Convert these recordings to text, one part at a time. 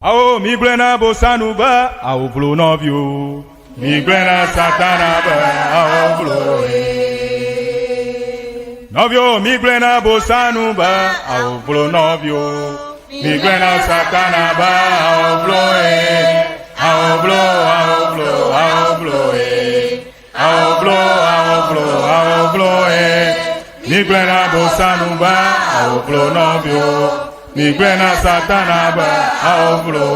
Awo migblɔe na Bosanu be awo vlo nɔviwo. Migblɔe na Satana be awo vlo nɔviwo. Migblɔe na Bosanu be awo vlo nɔviwo. Migblɔe na Satana be awo vlo awo vlo awo vlo awo vlo awo vlo awo vlo awo vlo Migblɔe na Bosanu be awo vlo nɔviwo. Migblɔe na Satana be awo vlo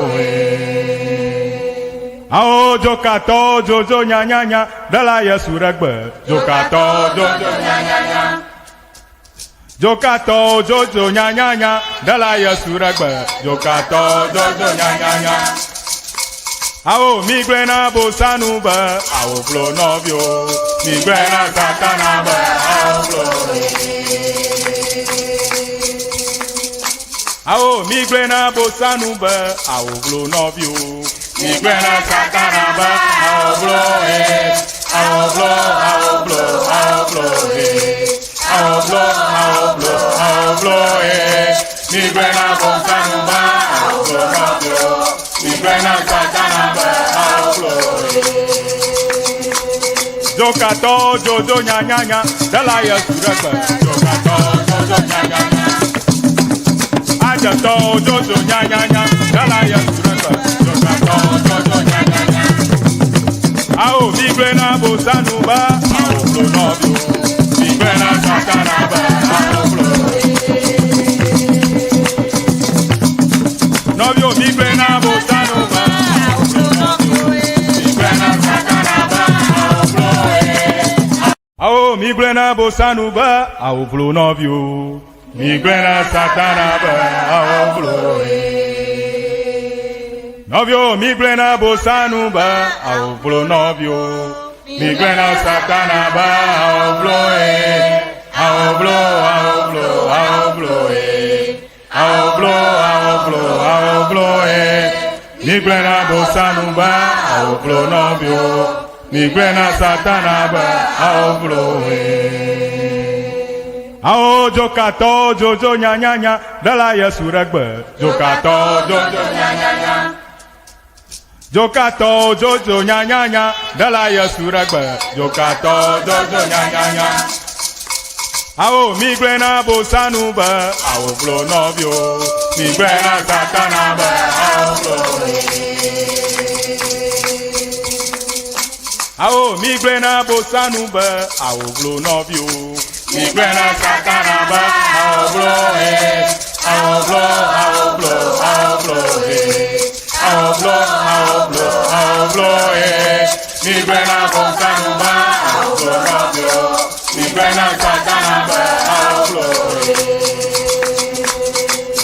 Awo dzokatɔwo dzodzo nyanyanya ɖela Yesu ɖe gbe. Dzokatɔwo dzodzo nyanyanya. Dzokatɔwo dzodzo nyanyanya ɖela Yesu ɖe gbe. Dzokatɔwo dzodzo nyanyanya. Awo migblɔe na Bosanu be awo vlo nɔviwo. Migblɔe na Satana be awo vlo. Awo migblɔe na Bosanu be awo vlo nɔviwo. Migblɔe na Satana be awo vlo awo vlo awo vlo awo vlo awo vlo awo vlo awo vlo Migblɔe na Bosanu be awo vlo nɔviwo. Migblɔe na Satana be awo vlo. Dzokatɔwo dzodzo nyanyanya ɖela Yesu ɖe gbe. Dzokatɔwo dzodzo nyanyanya. Adzetɔwo dzodzo nyanyanya ɖela Yesu ɖe gbe. Dzokatɔwo dzodzo nyanyanya. Awo migblɔe na Bosanu be awo vlo nɔviwo. Migblɔe na Satana be awo vlo. Nɔviwo migblɔe na Bosanu be awo vlo nɔviwo. Migblɔe na Satana be awo vlo. Awo migblɔe na Bosanu be awo vlo nɔviwo. Migblɔe na Satana be awo vlo. Nɔviwo migblɔe na Bosanu be awo vlo nɔviwo. Migblɔe na Satana be awo vlo. Awo vlo awo vlo awo vlo. Awo vlo awo vlo awo vlo. Migblɔe na Bosanu be awo vlo nɔviwo. Migblɔe na Satana be awo vlo. Awo dzokatɔwo dzodzo nyanyanya ɖela Yesu ɖe gbe. Dzokatɔwo dzodzo nyanyanya. Dzokatɔwo dzodzo nyanyanya ɖela Yesu ɖe gbe. Dzokatɔwo dzodzo nyanyanya. Awo migblɔe na Bosanu be awo vlo nɔviwo. Migblɔe na Satana be awo vlo. Awo migblɔe na Bosanu be awo vlo nɔviwo. Migblɔe na Satana be awo vlo awo vlo awo vlo awo vlo awo vlo awo vlo awo vlo Migblɔe na Bosanu be awo vlo nɔviwo. Migblɔe na Satana be awo vlo.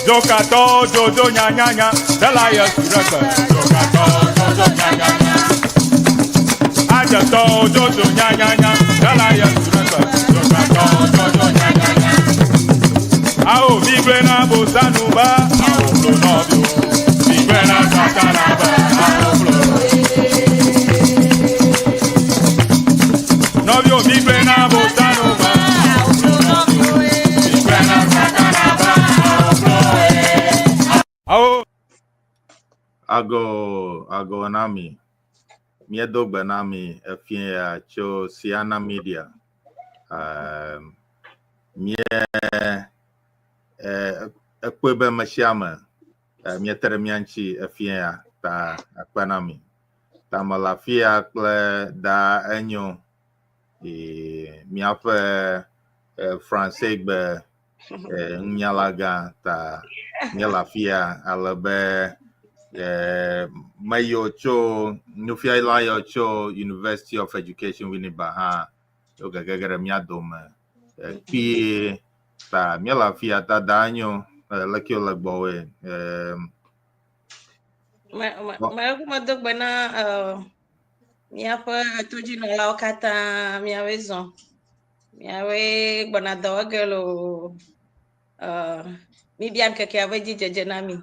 Dzokatɔwo dzodzo nyanyanya ɖela Yesu ɖe gbe. Dzokatɔwo dzodzo nyanyanya. Adzetɔwo dzodzo nyanyanya ɖela Yesu ɖe gbe. Dzokatɔwo dzodzo nyanyanya. Awo migblɔe na Bosanu be awo vlo nɔviwo. Migblɔe na Satana be awo vlo. Nɔviwo migblɔe na Bosanu be awo vlo nɔviwo. Migblɔe na Satana be awo vlo. Awo. Ago, ago na mi. Míedo gbe na mi efie ya tso Siana Media. Um, mie eh, ekpɔe be me sia ame eh, míete ɖe mía ŋuti efie ya ta akpe na mi. Ta mele afia kple da enyo e, míaƒe eh, Fransegbe eh, nunyalagã ta míele afia ale be eh, meyiwo tso nufiala yiwo tso University of Education Winneba hã wo gegege ɖe mía dome eh, kpuie ta míele afia ta da enyo eh, leke wole gbɔwòe eh, Me, me, me, medo gbe na uh, míaƒe todzinɔlawo katã míawoe zɔ. Míawoe gbɔna dɔ wɔ ge loo. Uh, míbia ŋkekea ƒe dzidzedze na mi.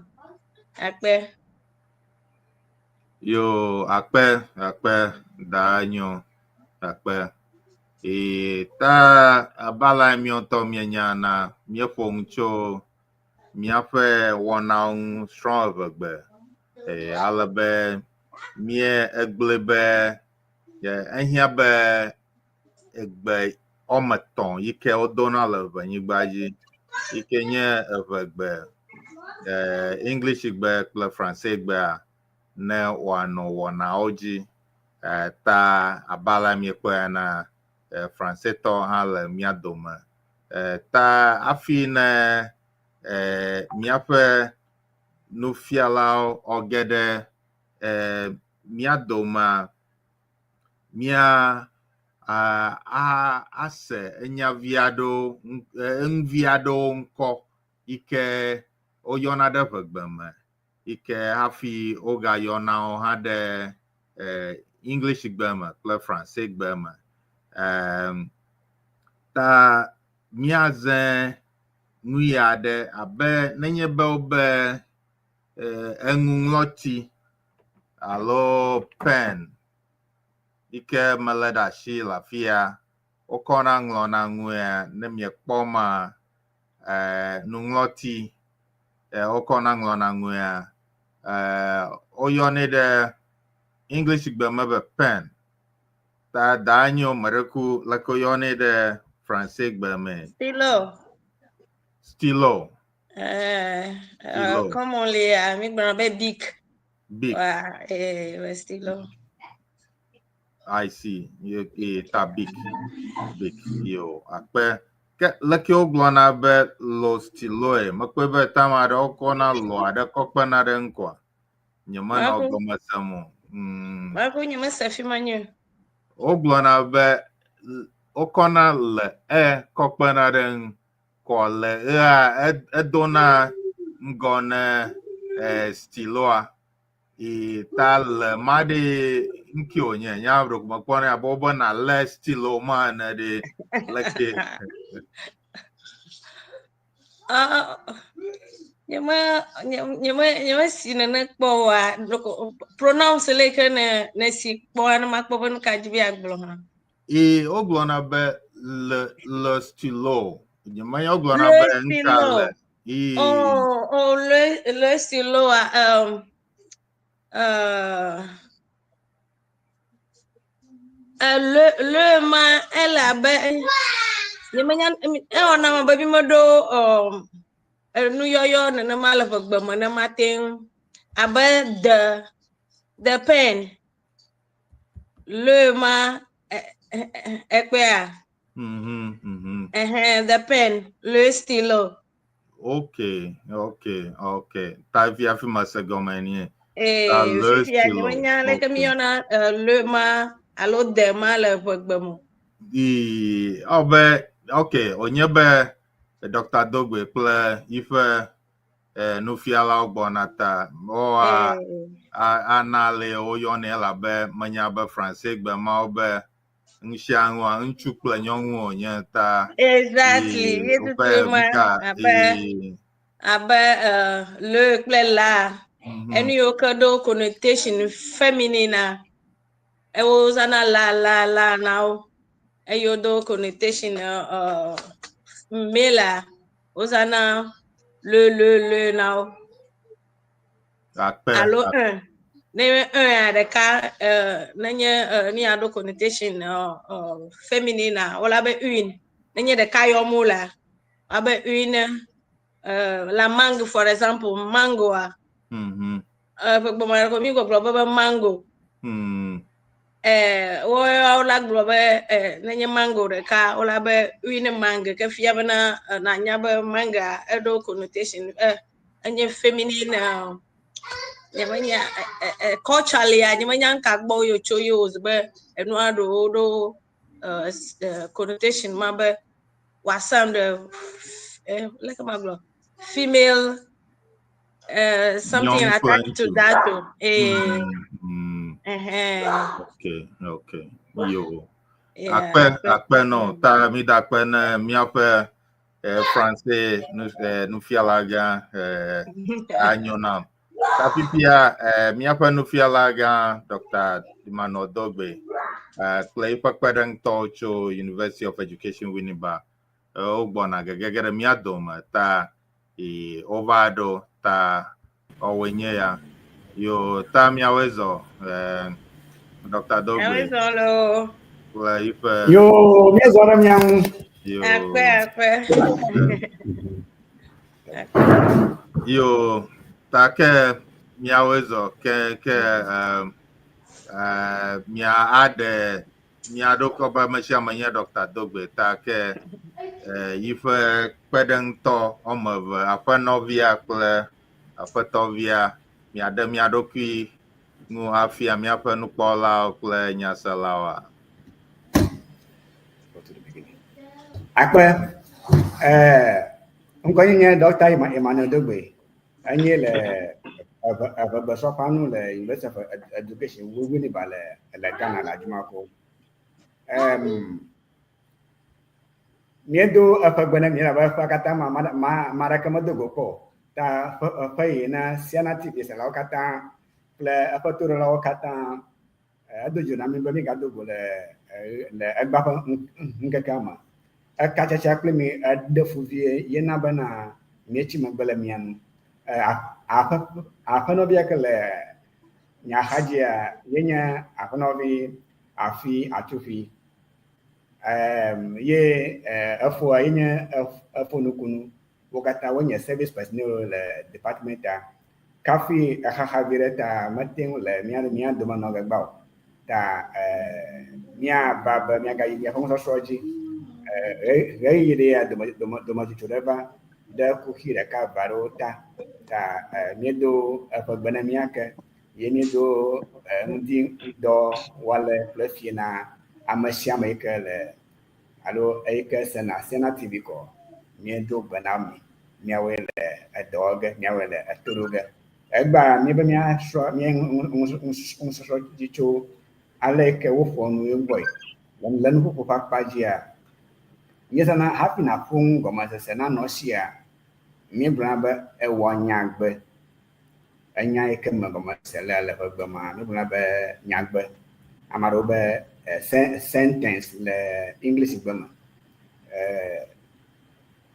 Akpe. Yo, akpe, akpe, da enyo, akpe. E, ta abala míawo míenya na míeƒo nu tso míaƒe wɔnawo ŋu srɔ̃ eʋegbe. Ale be mie egblɔe be ehiã be egbe woame etɔ̃ yi ke wodona le ʋenyigba dzi yi ke nye eʋegbe, English gbe kple Français gbea ne wòanɔ wɔnawo dzi. Ta abe ale miekpɔe ena, Françaistɔ hã le mía dome. Ta hafi ne míaƒe nufialawo woage ɖe mía domea, mía ase enya vi aɖewo, enu vi aɖewo ŋkɔ yi ke woyɔna ɖe ʋegbe me yi ke hafi wogayɔna wo hã ɖe English gbe me kple Français gbe me. Ta míaze nu ya ɖe abe nenye be wobe enuŋlɔti alo pen yi ke melé ɖe asi le afi ya wokɔna ŋlɔna nue ne miekpɔ ma nuŋlɔti wokɔna ŋlɔna nuea woyɔnɛ ɖe English gbe me be pen. Ta da nyo meɖeku leke woyɔnɛ ɖe Français gbe me. Stylo. Stylo. Stylo. Commonly, mi gblɔna be bic. Bic. Ouais, stylo. I see. Ye, ye ta bic. Bic. Yo, akpe. Ke leke wogblɔna be lo styloe. Mekpɔe be tame aɖe wokɔna lo aɖe kɔ kpena ɖe ŋkɔa. Nyemenɔ gɔme sem o. Maku nye mese fi ma nyuie. Wogblɔna be wokɔna le e kɔ kpena ɖe ŋu. Kɔ le ea edona ŋgɔ ne styloa. Yi ta le ma ɖe ŋki wònye nya ɖo mekpɔnɛ abe wobe nalé stylo ma ene ɖe leke. Nye me si nene kpɔ oa, pronounce le ke ne si kpɔa ne makpɔ be nu ka dzi be yeagblɔ hã. Ee, wogblɔna be le stylo. Nyemenya wogblɔna be ŋka le. Ee. Oh, le stylo le ma ele abe nyemenya ewɔ nam abe mi meɖo nuyɔyɔ nenema le ʋegbe me ne mate ŋu abe the pen le ma ekpea. The pen, le stylo. Okay. Ta fi hafi mese gɔme nie. Ta le fifia stylo. Nyemenya leke mi yɔna le ma alo de ma le ʋegbe me. Ee, ɔbe okay, wònye be Dr. Dogbe kple yiƒe nufialawo gbɔna ta woa ana le woyɔnɛ elabe menya be Français gbe mawo be ŋusianua ŋutsu kple nyɔnu wònye ta. Exactly. Ye tutu ma abe abe le kple la. Enu yiwo ke ɖo connotation feminine ewo zana la la la na wo. Eye wodo connotation male wozana le le le na wo. Akpe. Alo un. Ne un ya ɖeka nenye ni aɖo connotation feminine wola be une. Nenye ɖeka yɔm wolea, abe une la mangue, for example, mangoa. Ƒe gbɔme ko mi gbɔgblɔ be mango. Wo wola gblɔ be nenye mango ɖeka wola be une mangue ke fia bena nanya be manga eɖo connotation enye feminine. Nyemenya culturally nyemenya nka gbɔ yo tso yo be enua ɖewo ɖo connotation ma be wòa sound leke magblɔ female something attached to that o. Okay. Yo. Akpe akpe no ta mi da akpe ne míaƒe Français nufiala gã anyo nam. Ta fifia míaƒe nufiala gã Dr. Emmanuel Dogbe kple eƒe kpeɖeŋutɔwo tso University of Education Winneba wogbɔna gegege ɖe mía dome ta wova ɖo ta wɔwoe nye ya. Yo ta miawoe zɔ eh, Dr. Dogbe Miawoe zɔ loo. kple yiƒe Yo, míezɔ ɖe mia ŋu. yo Akpe akpe. Yo ta ke miawoe zɔ ke ke eh, eh, mia aɖe mia ɖokɔ be ame sia ame nye Dr. Dogbe ta ke eh, yiƒe kpeɖeŋutɔ woame eve aƒenɔvia kple aƒetɔvia miaɖe mia ɖokui nu afia míaƒe nukpɔlawo kple nyaselawoa. Go to the beginning. Akpe, ŋkɔnye nye Dr. Emmanuel Dogbe. Enye le eʋegbesrɔ̃ƒea nu le University of Education Winneba le Ghana le Ajumako. Míedo eƒe gbe ne mi elabe eƒea katã ma ame aɖeke medo go kpɔ o. Ta ƒe yi na Siana TV selawo katã kple eƒe toɖolawo katã edo dzidzɔ na mi be mígado go le egbea ƒe ŋkekea me. Ekatsatsa kple mi eɖe fu vie ye na bena míetsi megbe le mia nu. Aƒenɔvia ke le nye axadzia ye nye aƒenɔvi Afi Atsufi. Ye efoa ye nye efo nukunu. Wo katã wonye service personnel le department-a. Kafi exaxa vi ɖe ta mete ŋu le mía dome nɔ ge gba o. Ta míava be míagayi míaƒe nusɔsrɔ̃ dzi. Ɣeyiɣi ɖe ya dometsotso ɖe va ɖe kuxi ɖeka eve aɖewo ta. Ta míedo eƒe gbe na mía ke ye míedo ŋdi dɔ wɔle kple fie na ame sia ame yi ke le alo eyi ke sena Siana TV kɔ. Míedo gbe na mi. Míawoe le edɔ wɔ ge, míawoe le eto ɖo ge. Egbea míebe míasrɔ̃ mía nusɔsrɔ̃ dzi tso ale yi ke woƒoa nu gbɔe. Le nuƒoƒo ƒe akpa dzia, míezãna hafi nàƒo nu gɔmesese nanɔ esia, míegblɔna be ewɔ nyagbe. Enya yi ke me gɔmesese le le ʋegbe mea, míegblɔna be nyagbe. Ame aɖewo be sentence le English gbe me.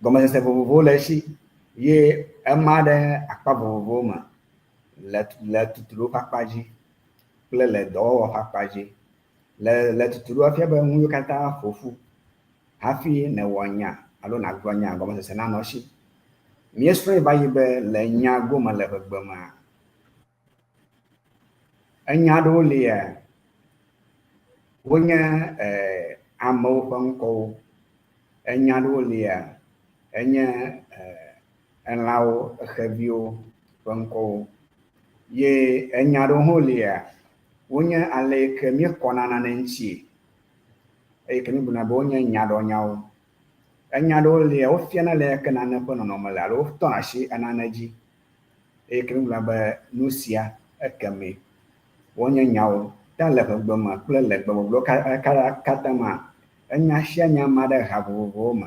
Gɔmesese vovovowo le esi ye ema ɖe akpa vovovowo me le tutuɖo ƒe akpa dzi kple le dɔwɔwɔ ƒe akpa dzi. Le tutuɖo efia be nu yiwo katã ƒo ƒu hafi nèwɔ nya alo nàgblɔ nya gɔmesese nanɔ esi. Míesrɔ̃e va yi be le nya gome le ʋegbe mea, enya aɖewo lia wonye amewo ƒe ŋkɔwo. Enya aɖewo lia enye elãwo, xeviwo ƒe ŋkɔwo. Ye enya aɖewo hã lia wonye ale yi ke míekɔna nane ŋutie eye ke míegblɔna be wonye nyaɖɔnyawo. Enya aɖewo lia wofiana le ke nane ƒe nɔnɔme le alo wotɔna asi enane dzi eye ke míegblɔna be nu sia ekemɛ. Wonye nyawo. Ta le ʋegbe me kple le gbegbɔgblɔwo katã mea, enya sia nya ma ɖe ha vovovowo me.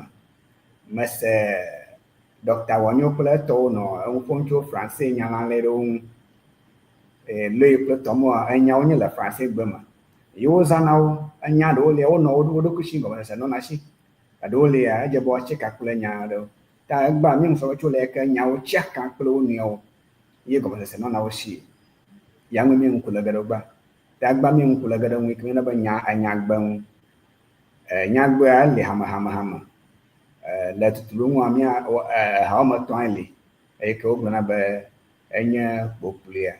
Mese Dr. Wɔnyo kple etɔwo nɔ enu ƒom tso Franse nyalalɛ ɖewo ŋu. Loyi kple Tɔmɔa enyawo nye le Franse gbe me. Ye wozãna wo. Enya ɖewo lia wonɔ wo ɖokui si gɔmesese nɔna esi. Eɖewo lia edze be woatsi ka kple nya aɖewo. Ta egbea míenɔ srɔ̃m tso le ke nyawo tsia ka kple wo nɔewo ye gɔmesese nɔna wo si. Ya ŋue míe ŋku le ge ɖo gbã. Ta egbea míe ŋku le ge ɖe ŋu yi ke míeyɔna be nya enyagbe ŋu. Nyagbea eli hamehamehame. Le tutuɖo ŋua mía eha woame etɔ̃e li eye ke wogblɔna be enye kpokploea,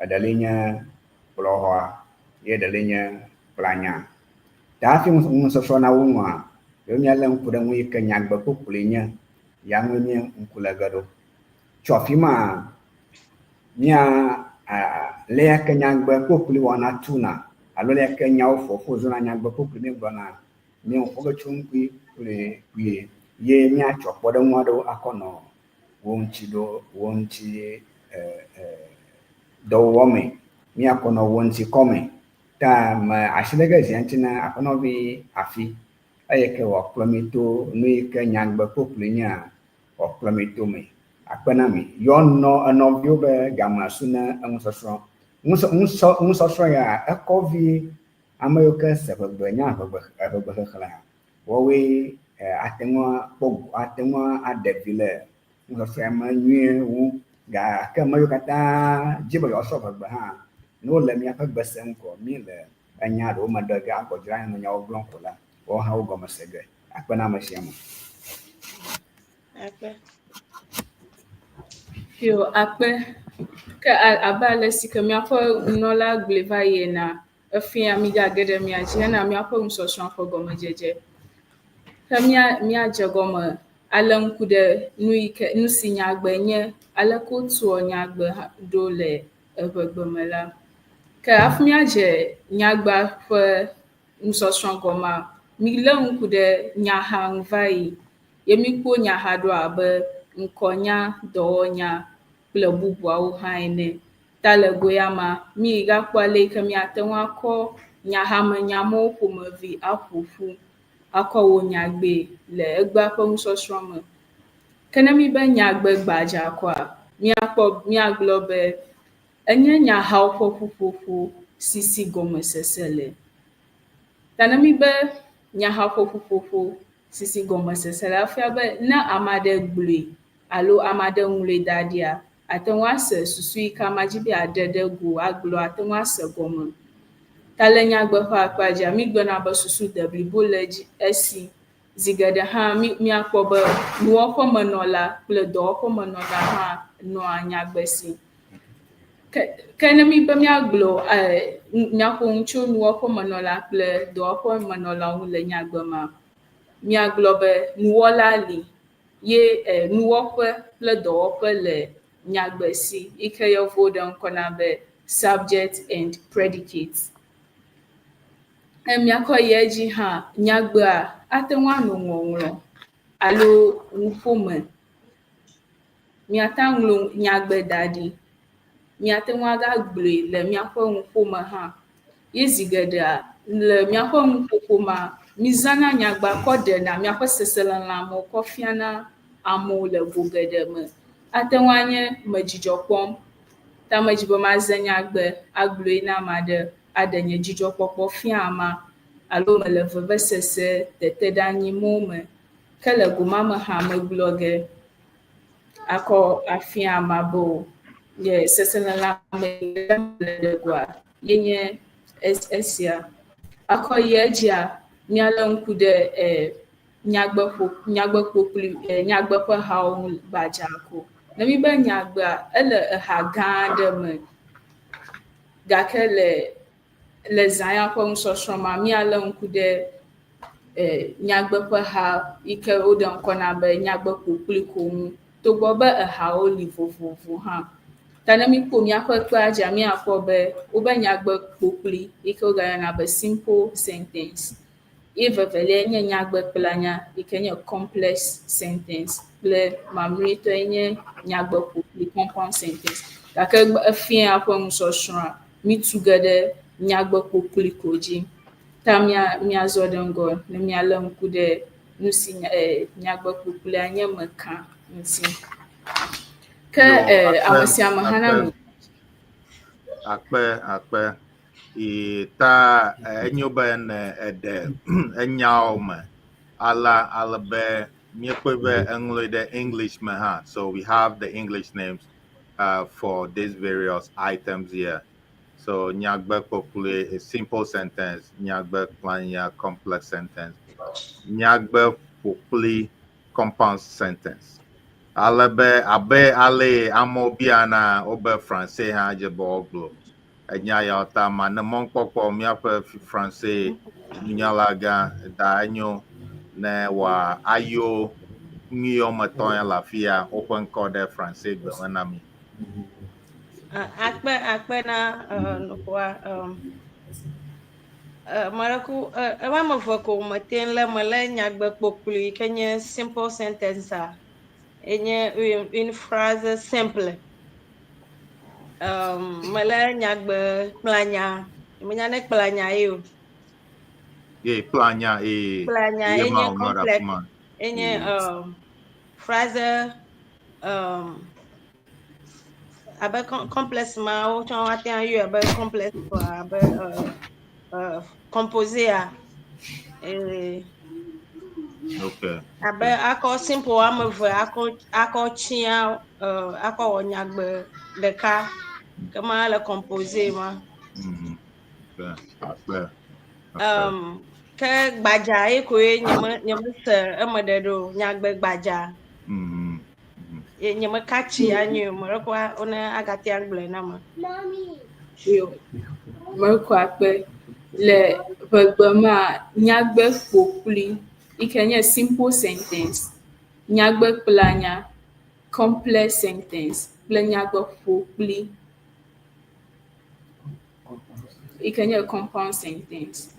eɖewoe nye kplɔxɔa ye ɖewoe nye kplanya. Ta hafi nusɔsrɔ̃ na wo ŋua, ye míalé ŋku ɖe nu yi ke nyagbe kpokploe nye ya ŋue míe ŋku le ge ɖo. Tso afi ma mía le ya ke nyagbe kpokploe wɔna tuna alo le ya ke nyawo ƒoƒu zuna nyagbe kpokploe míegblɔna míe ƒo ge tso ŋkui kple kpuie ye míatsɔ kpɔɖeŋu aɖewo akɔ nɔ wo ŋuti ɖo wo ŋuti dɔwɔwɔ me. Míakɔ nɔ wo ŋuti kɔme. Ta me asi ɖe ge zia ŋuti na aƒenɔvi Afi eye ke wòakplɔ mi to nu yi ke nyagbe kpokploe nyea wòakplɔ mi to me. Akpe na mi. Yɔ nɔ enɔviwo be gamea su ne enusɔsrɔ̃. Nusɔsrɔ̃ ya ekɔ vie. Ame yiwo ke se ʋegbe nya ʋegbe xexlẽa, woawoe ate ŋu akpɔ ate ŋu aɖe vi le nusɔsrɔ̃a me nyuie wu. Gake ame yiwo katã di be yewoasrɔ̃ ʋegbe hã, ne wole míaƒe gbe sem ko míele enya ɖewo me ɖe ge akɔ dzra nɔ nyawo gblɔm ko la, woawo hã wo gɔme se ge. Akpe na ame sia ame. Akpe. Yo, akpe. Ke abe ale si ke míaƒe nunɔla gblɔe va yi enea, efia migage ɖe mía dzi hena míaƒe nusɔsrɔ̃a ƒe gɔmedzedze. Ke mía míadze gɔme alé ŋku ɖe nu yi ke nu si nyagbe nye, aleke wotua nyagbe ɖo le eʋegbe me la. Ke hafi míadze nyagbea ƒe nusɔsrɔ̃ gɔmea, milé ŋku ɖe nyaha ŋu va yi ye míkpɔ nyaha ɖo abe ŋkɔnya, dɔwɔnya kple bubuawo hã ene. Ta le go ya mea, mígakpɔ ale yi ke míate ŋu akɔ nyahamenyamewo ƒomevi aƒo ƒu akɔ wɔ nyagbee le egbea ƒe nusɔsrɔ̃ me. Ke ne míbe nyagbe gbadza koa, míakpɔ míagblɔ be enye nyahawo ƒe ƒuƒoƒo si si gɔmesese le. Ta ne míbe nyahawo ƒe ƒuƒoƒo si si gɔmesese le, efia be ne ame aɖe gblɔe alo ame aɖe ŋlɔe da ɖia, ate ŋu ase susu yi ke amea dzi be yeaɖe ɖe go agblɔ, ate ŋu ase gɔme. Ta le nyagbe ƒe akpa dzia, mígblɔna be susu deblibo le edzi esi. Zi geɖe hã mí míakpɔ be nuwɔƒemenɔla kple dɔwɔƒemenɔla hã nɔa nyagbe si. Ke ke ne míbe míagblɔ e míaƒo nu tso nuwɔƒemenɔla kple dɔwɔƒemenɔla ŋu le nyagbe mea, míagblɔ be nuwɔla li ye e nuwɔƒe kple dɔwɔƒe le nyagbe si yi ke yevuwo ɖe ŋkɔ na be subject and predicate. Ne míakɔ yi edzi hã, nyagbea ate ŋu anɔ ŋɔŋlɔ alo nuƒo me. Míate ŋu aŋlɔ nyagbe da ɖi. Míate ŋu agagblɔe le míaƒe nuƒo me hã. Ye zi geɖea, le míaƒe nuƒoƒo mea, mízãna nyagbea kɔ ɖena míaƒe seselelãmewo kɔ fiana amewo le go geɖe me. Ate ŋu anye me dzidzɔ kpɔm, ta medzi be maze nyagbe agblɔe na ame aɖe aɖe nye dzidzɔkpɔkpɔ fia amea alo mele vevesese teteɖeanyi mɔwo me. Ke le go ma me hã megblɔ ge akɔ afia amea be o nye seselelãme le ɖe goa ye nye esia. Akɔ yi edzia, míalé ŋku ɖe e nyagbe ƒo nyagbe kpokploe e nyagbe ƒe hawo ŋu gbadzaa ko. Ne míbe nyagbea, ele eha gã aɖe me gake le le zã ya ƒe nusɔsrɔ̃ mea, míalé ŋku ɖe e nyagbe ƒe ha yi ke woɖe ŋkɔ na be nyagbe kpokploe ko ŋu togbɔ be ehawo li vovovo hã. Ta ne míkpɔ míaƒe kpea dzia, míakpɔ be wobe nyagbe kpokploe yi ke wogayɔna be simple sentence. Ye vevelia nye nyagbe kplanya yi ke nye complex sentence kple mamlɛtɔe nye nyagbe ƒokpli compound sentence. Gake efia ƒe nusɔsrɔ̃a, mítu ge ɖe nyagbe kpokploe ko dzi. Ta mía míazɔ ɖe ŋgɔ ne míalé ŋku ɖe nu si e nyagbe kpokploea nye me kã ŋuti. Ke Yo, e akpe, ame sia ame hã akpe, nanɔ akpe, akpe. Yi ta enyo be ne eɖe enyawo me ala ale be míekpɔe be eŋlɔe ɖe English me hã. So we have the English names for these various items here. So nyagbe kpokploe a simple sentence, nyagbe kplanya complex sentence, nyagbe ƒokpli compound sentence. Ale be abe ale amewo biana wobe Français hã dze be woagblɔ. Enya yawo ta ma ne mɔkpɔkpɔ míaƒe Français nunyalagã da enyo ne wòa ayo nu yiwo me tɔ ya le afi ya woƒe ŋkɔ ɖe Français gbe me na mi. Akpe akpe na nuƒoa. Meɖeku ema ame eve ko mete ŋu le me le nyagbe kpokploe yi ke nye simple sentence a enye une phrase simple. Mele nyagbe kplanya, menya ne kplanya ye o. Ye kplanya ye Kplanya ye ma enye wòŋlɔ ɖe complex afi ma. enye Ye. Phrase abe complex ma wotsɔ woate ŋu ayɔe abe complex kɔa abe composé a Okay. Abe akɔ simple woame eve akɔ akɔ tsia. akɔ wɔ nyagbe ɖeka ke ma le composé ma. Akpe. Ke gbadza ye koe nye me nye me se eme ɖe ɖo nyagbe gbadza. Ye nye me katsi anyi o me ɖe koa wone agate agblɔe na me. Yo, mekɔ akpe le ʋegbe ma nyagbe ƒokpli yi ke nye simple sentence, nyagbe kplanya, complex sentence kple nyagbe ƒokpli yi ke nye compound sentence.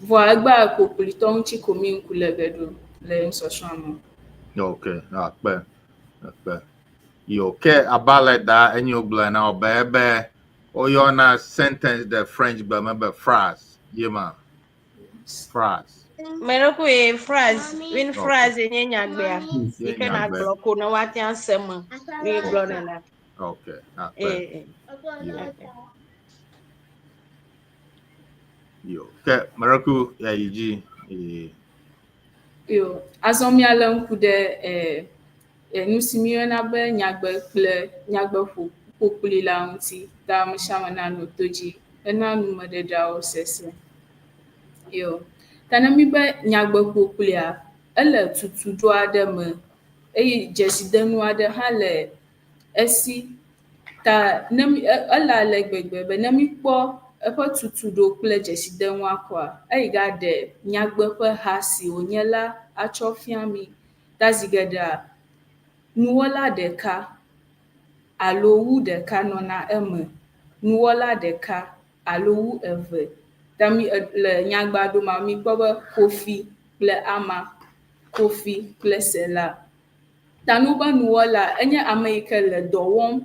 Vɔa egbea ƒokplitɔ ŋuti ko mi ŋku le ge ɖo le nusɔsrɔ̃a me. Ok, akpe, akpe. Yo, ke abe da enyo gblɔ na wo be ebe woyɔna sentence ɖe French gbe me be phrase, ye ma. Phrase. Me ɖe koe phrase, une phrase nye nyagbea yi ke nagblɔ ko ne woate ase me mi gblɔ nene. Ok, akpe. Yo. Yo, ke mereku ya yi dzi. Eh, Yo, azɔ míalé ŋku ɖe eh, nu si míeyɔna be nyagbe kple nyagbe ƒo ƒokpli la ŋuti ta ame sia ame nanɔ to dzi hena numeɖeɖeawo sese. Yo, ta ne mi be nyagbe ƒokplia, ele tutuɖo aɖe me eye dzesidenu aɖe hã le esi. Ta ne mi ele ale gbegbe be ne mikpɔ eƒe tutuɖo kple dzesidenua koa, eyi gaɖe nyagbe ƒe ha si wònye la atsɔ fia mi. Ta zi geɖea, nuwɔla ɖeka alo wu ɖeka nɔna eme. Nuwɔla ɖeka alo wu eve. Ta mi le nyagbe aɖewo mea, mikpɔ be Kofi kple Ama, Kofi kple Sela. Ta nu be nuwɔla enye ame yi ke le dɔ wɔm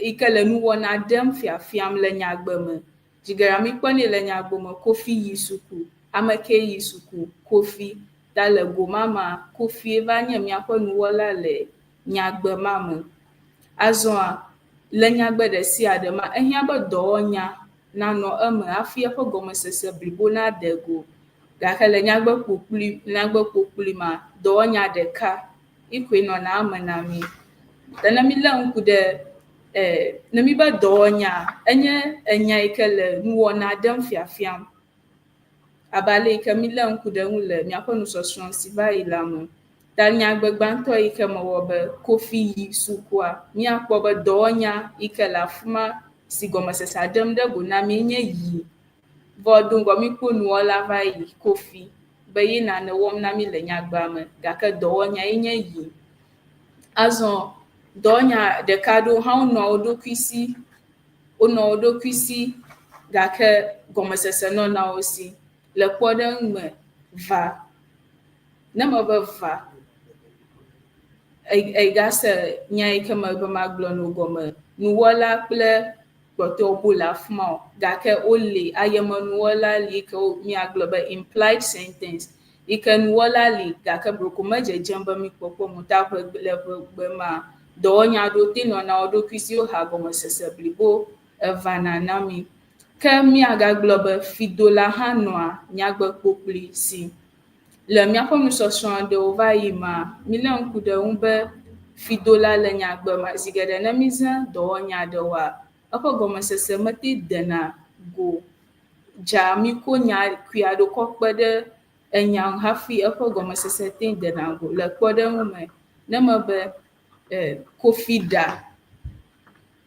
yi ke le nuwɔna ɖem fiafiam le nyagbe me. Zi geɖea mikpɔnɛ le nyagbe me Kofi yi suku. Ame ke yi suku? Kofi. Ta le go ma mea, Kofie va nye míaƒe nuwɔla le nyagbe ma me. Azɔa, le nyagbe ɖe sia ɖe ma, ehiã be dɔwɔnya nanɔ eme hafi eƒe gɔmesese blibo nade go. Gake le nyagbe ƒokpli nyagbe ƒokpli ma, dɔwɔnya ɖeka yi koe nɔna eme na mí. Ta ne mílé ŋku ɖe ne mi be dɔwɔnya enye enya yi ke le nuwɔna ɖem fiafiam abe ale yi ke mílé ŋku ɖe eŋu le míaƒe nusɔsrɔ̃ si va yi la me. Ta nyagbe gbãtɔ yi ke mewɔ be Kofi yi sukua, míakpɔ be dɔwɔnya yi ke le afi ma si gɔmesesea ɖem ɖe go na mí nye yi. Vɔ do ŋgɔ míkpɔ nuwɔla va yi Kofi be ye nane wɔm na mí le nyagbea me gake dɔwɔnya ye nye yi. Azɔ dɔwɔnya ɖeka aɖewo hã wonɔa wo ɖokui si wonɔ wo ɖokui si gake gɔmesese nɔna wo si. Le kpɔɖeŋu me, va. Ne mebe va, egase nya yi ke mebe magblɔ no gɔme. Nuwɔla kple kpɔtɔewo bo le afi ma o gake wole ayemenuwɔla li yi ke míagblɔ be implied sentence yi ke nuwɔla li gake broko medzedzem be míkpɔkpɔ mo ta ʋe le ʋegbe ma dɔwɔnya aɖewo te nɔna wo ɖokui si woha gɔmesese blibo evana na mí. Ke míagagblɔ be fidola hã nɔa nyagbe kpokpli si. Le míaƒe nusɔsrɔ̃ aɖewo va yi mea, mílé ŋku ɖe eŋu be fidola le nyagbe ma zi geɖe ne mízã dɔwɔnya aɖewoa, eƒe gɔmesese mete dena go dza míko nya kui aɖewo kɔ kpe ɖe enya ŋu hafi eƒe gɔmesese te dena go. Le kpɔɖeŋu me, ne mebe Kofi ɖa,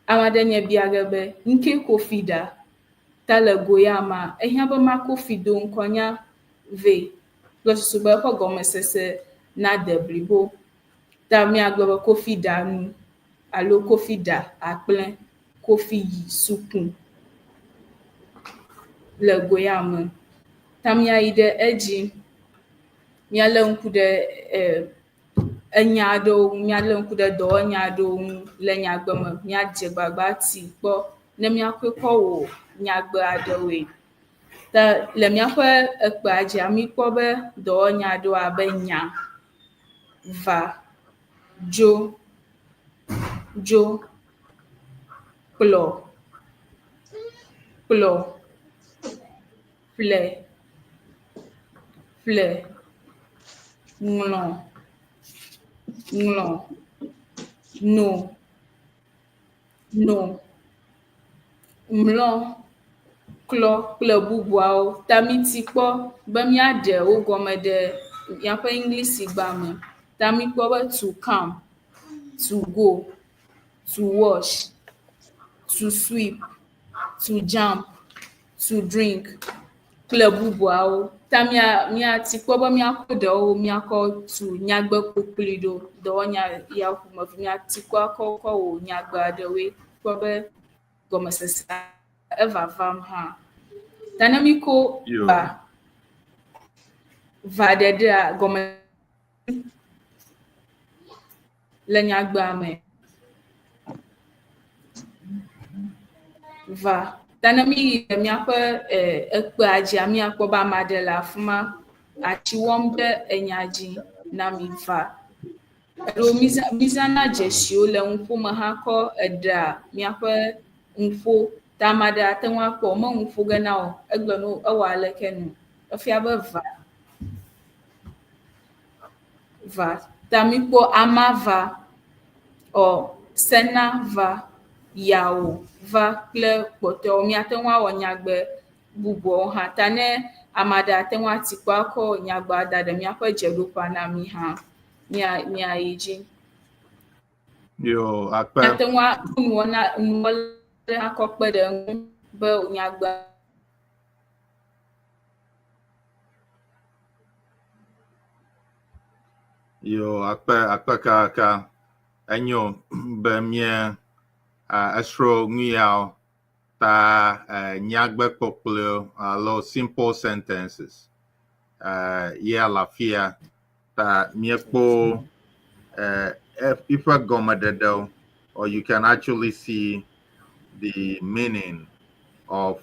ame aɖe nye bia ge be ŋkee Kofi ɖa? Ta le go ya mea, ehiã be mako fi do ŋkɔ nya vɛ kple susu be eƒe gɔmesese nade blibo. Ta míagblɔ be Kofi ɖa nu alo Kofi ɖa akplẽ, Kofi yi suku le go ya me. Ta míayi ɖe edzi, míalé ŋku ɖe enya aɖewo ŋu, míalé ŋku ɖe dɔwɔnya aɖewo ŋu le nyagbe me. Míadze gbagba ati kpɔ ne míakɔe kɔ wɔ nyagbe aɖewoe. Ta le míaƒe ekpea dzia, míkpɔ be dɔwɔnya aɖewo abe nya, va, dzo, dzo, kplɔ, kplɔ, ƒle, ƒle, ŋlɔ. Ŋlɔ, no, no, mlɔ, klɔ kple bubuawo. Ta miti kpɔ be míaɖe wo gɔme ɖe míaƒe Eŋlisigba me. Ta míkpɔ be to come, to go, to wash, to sweep, to jump, to drink kple bubuawo. Ta mía míati kpɔ be míakɔ ɖewo míakɔ tu nyagbe kpokploe ɖo. Dɔwɔnya ya ƒomevi míati kpɔ akɔ kɔ wɔ nyagbe aɖewoe kpɔ be gɔmesese evavam hã. Ta ne míko Yo. va va ɖeɖea gɔme le nyagbea me. Va. Ta ne míyi ɖe míaƒe ekpea dzia, míakpɔ be ame aɖe le afi ma atsi wɔm ɖe enya dzi na mi va. Alo mízãna dzesiwo le nuƒo me hã kɔ eɖea míaƒe nuƒo. Ta ame aɖe ate ŋu akpɔ me nu ƒo ge na wò. Egblɔ ne wò ewɔ aleke nu. Efia be va. Va. Ta míkpɔ ama va or sena va, yawo va kple kpɔtɔewo. Míate ŋu awɔ nyagbe bubuawo hã. Ta ne ame aɖe ate ŋu ati kpɔ akɔ nyagbea da ɖe míaƒe dzeɖoƒea na mí hã, mía míayi dzi. Yo, akpe. Míate ŋu aku nuwɔna nuwɔla akɔ kpe ɖe eŋu be nyagbea Yo, akpe akpe kaka. Enyo be mía esrɔ̃ nu yawo ta nyagbe kpɔkplɔewo alo simple sentences ye le afia ta míekpɔ eƒe gɔmeɖeɖewo or you can actually see the meaning of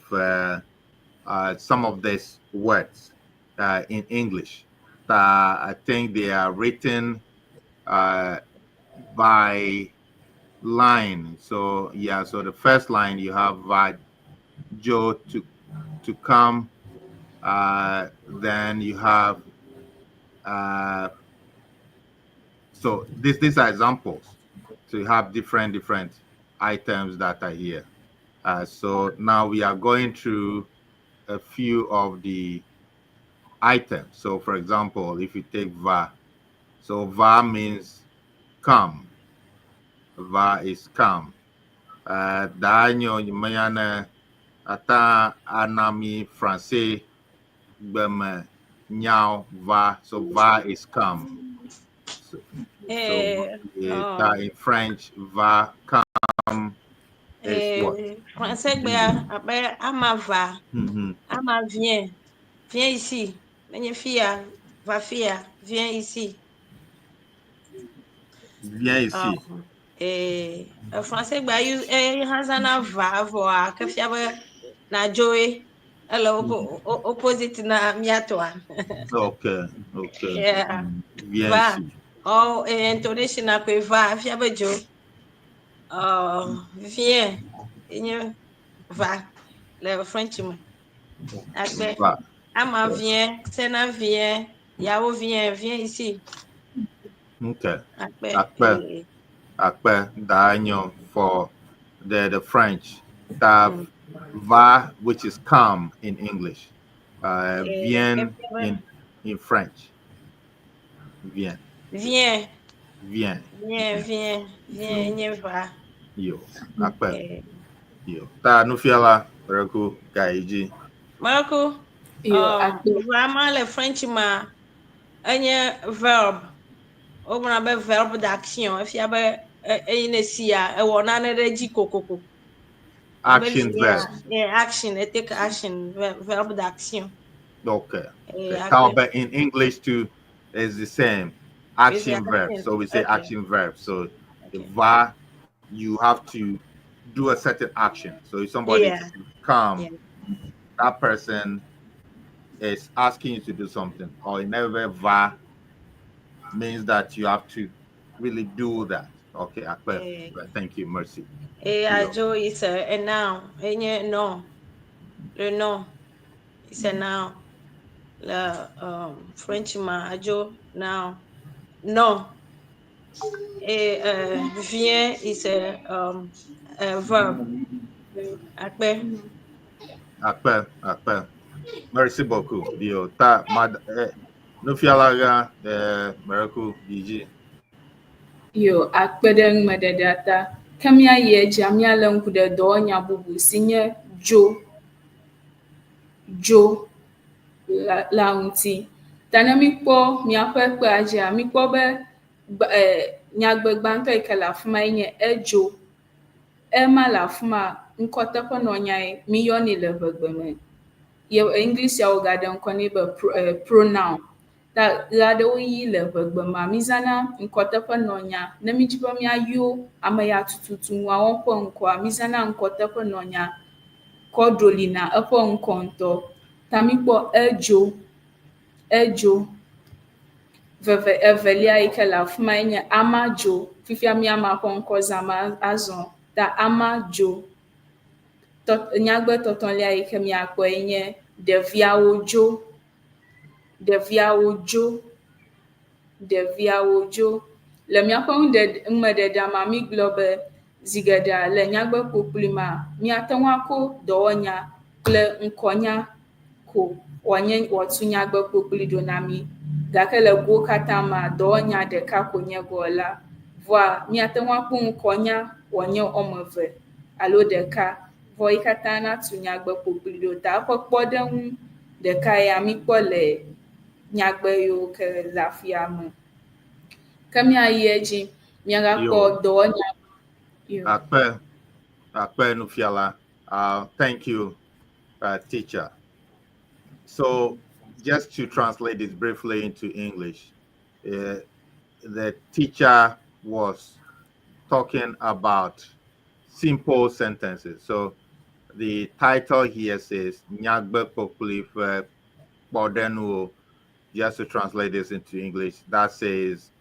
some of these words in English. I think they are written by line. So yeah, so the first line you have va dzo to come. Then you have so this these are examples. So you have different items that are here. So now we are going through a few of the items. So for example, if you take va, so va means come. Va is come. Danyo mayane ata anami français gbeme nyao va. So va is come. So, so Oh. in French, va come is what? Français gbea abe ama va, ama viens, viens ici. Nenye fia, va fia, viens ici. Viens ici. Oh. Français gbea use hã zãna va vɔa ke fia be nadzoe. Ele opposite na mía tɔa. Okay. Yeah. Viens Va. ici. Oh, intonation na koe va fia be dzo. Oh, viens. Enye va le French me. Akpe. Va. Ama viens, Sena vient, Yao vient, viens ici. Okay. Akpe. Akpe. Akpe Danyo for the French. Ta va, which is come in English. Viens in French. Viens. Viens. Viens. Viens, viens, viens, enye va. Yo. Akpe. Yo. Ta nufiala reku gaiji. Marco. Yo, akpe. Vraiment le French ma enye verb. Wogblɔna be verbe d'action. Efia be eyi ne sia ewɔ nane ɖe edzi kokoko. Abe Action viens, verb. Yeah, action. It take action. Verbe d'action. Okay. Akpe. But in English too is the same. Action It's verb. action. So we say action verb. So va, you have to do a certain action. So if somebody come, that person is asking you to do something, or in every va means that you have to really do that. Okay, Akpe. Thank you, Mercy. Ajo is a noun. Enye no. Le nom. It's a noun. Le French ma ajo noun. No. Et vient is a verb. Akpe. Akpe, akpe. Merci beaucoup. Bio ta mad nufiala gã mereku yidzi. Yo, akpe ɖe numeɖeɖea ta. Ke míayi edzia, míalé ŋku ɖe dɔwɔnya bubu si nye dzo. Dzo la ŋuti. Ta ne míkpɔ míaƒe kpea dzia, míkpɔ be nyagbe gbãtɔ yi ke le afi ma ye nye edzo. Ema le afi ma ŋkɔteƒenɔnyae míyɔnɛ le ʋegbe me. Ye Englishia wogaɖe ŋkɔ nɛ be pronoun. Ta ɣeaɖewoɣi le ʋegbe mea, mízãna ŋkɔteƒenɔnya ne mídzi be míayɔ ame ya tututu ŋua ƒe ŋkɔa, mízãna ŋkɔteƒenɔnya kɔ ɖolina eƒe ŋkɔ ŋutɔ. Ta míkpɔ edzo, edzo. Veve evelia yi ke le afi ma ye nye ama dzo. Fifia mí amea ƒe ŋkɔ zãm azɔ. Ta ama dzo. Nyagbe tɔtɔlia yi ke míakpɔe nye ɖeviawo dzo. Ɖeviawo dzo. Ɖeviawo dzo. Le míaƒe numeɖeɖea mea, mígblɔ be zi geɖea le nyagbe kpokploe mea, míate ŋu akɔ dɔwɔnya kple ŋkɔnya ko wòanye wòatu nyagbe kpokploe ɖo na mí. Gake le gowo katã mea, dɔwɔnya ɖeka ko nye gɔla. Vɔa míate ŋu akpɔ ŋkɔnya wòanye woame eve alo ɖeka. Vɔ yi katã natu nyagbe kpokploe ɖo. Ta eƒe kpɔɖeŋu ɖeka ya míkpɔ le nyagbe yiwo ke le afia me. Ke míayi edzi, míagakpɔ dɔwɔnya. Yo. Akpe, akpe nufiala. Thank you, teacher. So just to translate this briefly into English, the teacher was talking about simple sentences. So the title here says Nyagbe kpokploe ƒe kpɔɖeŋuwo. Just to translate this into English, that says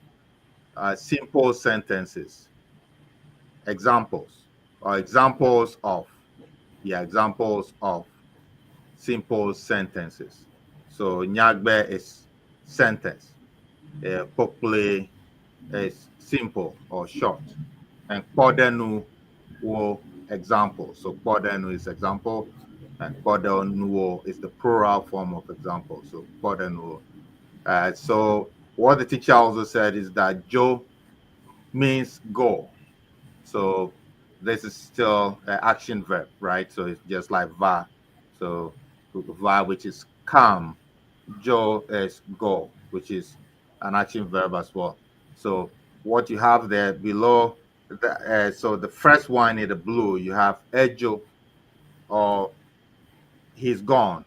simple sentences, examples, or examples of, yeah, examples of simple sentences. So Nyagbe is sentence, Kpokploe is simple or short, and Kpɔɖeŋuwo example. So Kpɔɖeŋu is example, and Kpɔɖeŋuwo is the plural form of example. So Kpɔɖeŋuwo. So what the teacher also said is that dzo means go. So this is still an action verb, right? So it's just like va. So va, which is come, dzo is go, which is an action verb as well. So what you have there below, so the first one in the blue, you have edzo, or he's gone.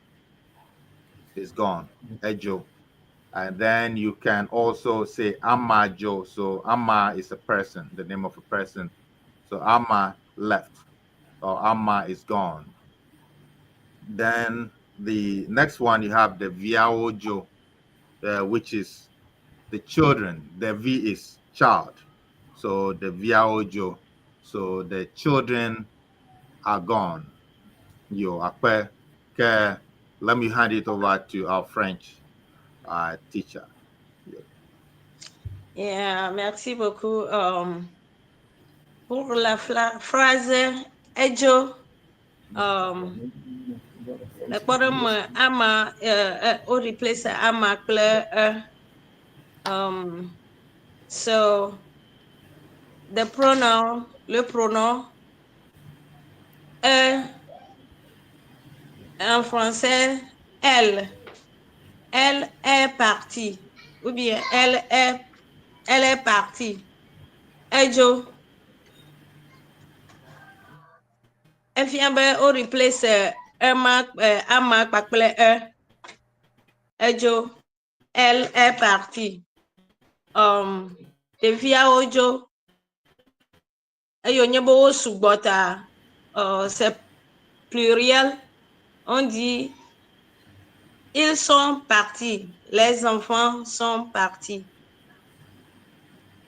He's gone, edzo. And then you can also say ama dzo. So ama is a person, the name of a person. So ama left, or ama is gone. Then the next one you have the ɖeviawo dzo, which is the children. The V is child. So the ɖeviawo dzo. So the children are gone. Yo, akpe, ke, let me hand it over to our French teacher. Yeah, merci beaucoup. Pour la phrase edzo, le kpɔɖeŋu me, ama wo replace ama kple e. So the pronoun, le pronom e, en français, elle. Elle est partie. Ou bien elle est partie. Edzo. Efia be wo replace ema ama kpakple e. Edzo. Elle est partie. Ɖeviawo dzo. Eye wònye be wo sugbɔ ta, c'est pluriel. On dit ils sont partis. Les enfants sont partis.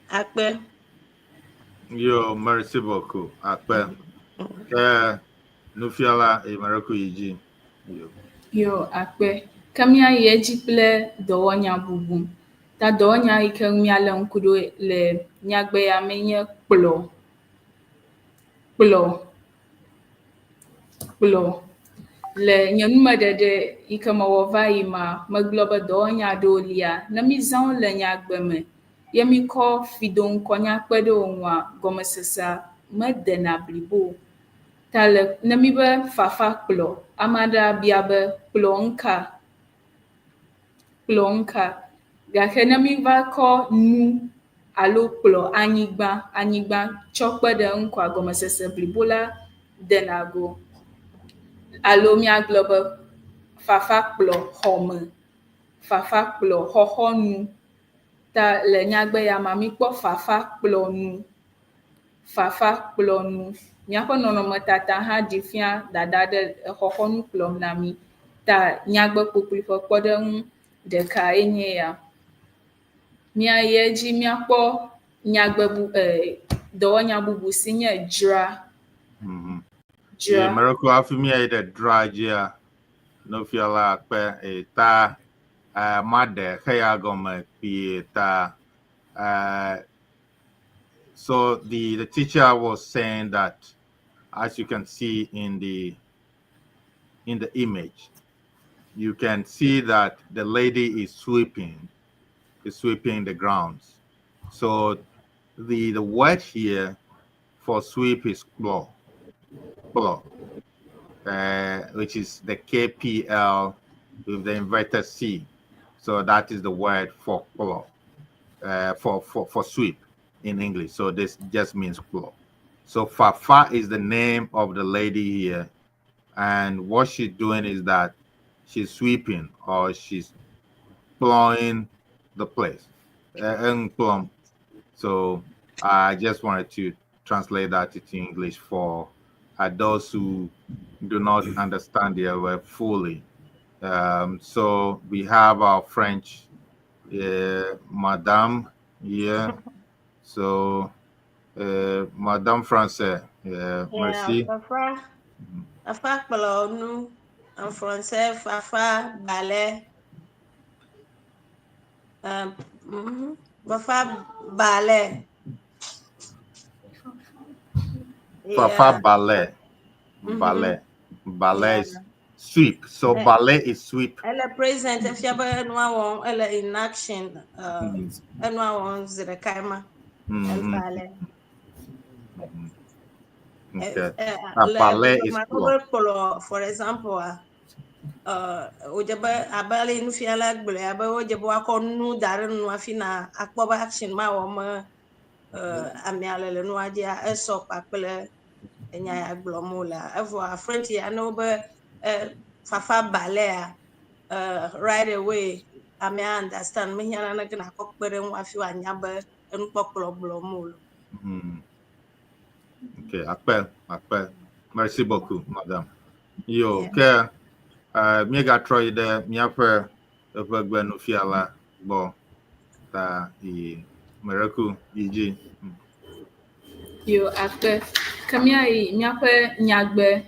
Akpe. Yo, merci beaucoup. Akpe. Ke nufiala Emereku Yiji. Yo. Yo, akpe. Ke míayi edzi kple dɔwɔnya bubu. Ta dɔwɔnya yi ke ŋu míalé ŋku ɖo le nyagbe ya mee nye kplɔ, kplɔ, kplɔ. Le nye numeɖeɖe yi ke mewɔ va yi mea, megblɔ be dɔwɔnya aɖewo lia, ne mízã wo le nyagbe me ye míkɔ fidoŋkɔnya kpe ɖe wo ŋua, gɔmesesea medena blibo o. Ta le ne míbe fafa kplɔ, ame aɖe abia be kplɔ ŋka? Kplɔ ŋka? Gake ne míva kɔ nu alo kplɔ anyigba, anyigba tsɔ kpe ɖe eŋu koa, gɔmesese blibo la dena go. Alo míagblɔ be fafa kplɔ xɔme, fafa kplɔ xɔxɔnu. Ta le nyagbe ya mea, míkpɔ fafa kplɔ nu, fafa kplɔ nu. Míaƒe nɔnɔmetata hã ɖi fia dada ɖe exɔxɔnu kplɔm na mí. Ta nyagbe kpokploe ƒe kpɔɖeŋu ɖekae nye ya. Míayi edzi míakpɔ nyagbe bu e dɔwɔnya bubu si nye dzra. Dzra. Ye miracle hafi míayi ɖe dzra dzia, nufiala akpe e ta e maɖe xeya gɔme kpuie ta e so the the teacher was saying that as you can see in the in the image you can see that the lady is sweeping is sweeping the grounds so the the word here for sweep is kplɔ kplɔ which is the KPL with the inverted C. So that is the word for kplɔ, for, for, for sweep in English. So this just means kplɔ. So Fafa is the name of the lady here. And what she's doing is that she's sweeping or she's plowing the place. So I just wanted to translate that into English for those who do not understand the word fully. So we have our French Madame here. So Madame Français, merci. Fafa, Fafa kplɔ nu. En français, Fafa balaie. Fafa balaie. Fafa balaie. Balaie. Balaie is sweep. So balaie is sweep. Ele present efia be enua wɔm ele in action. Enua wɔm zi ɖeka ma. Balaie. Okay. Balaie is kplɔ. Kplɔ, for example, wòdze be abe ale nufiala gblɔe abe wodze be woakɔ nu da ɖe nu hafi na akpɔ be action ma wɔm amea le le nua dzia esɔ kpakple enya ya gblɔm wolea. Evɔa French ya ne wobe fafa balaie right away amea understand mehiã naneke nakɔ kpe ɖe eŋu hafi woanya be enukpɔkplɔ gblɔm wole. Ok, akpe, akpe. Merci beaucoup, madame. Yo, ke míegatrɔ yi ɖe míaƒe eʋegbe nufiala gbɔ ta yi Miracle yi dzi. Yo, akpe. Ke míayi míaƒe nyagbe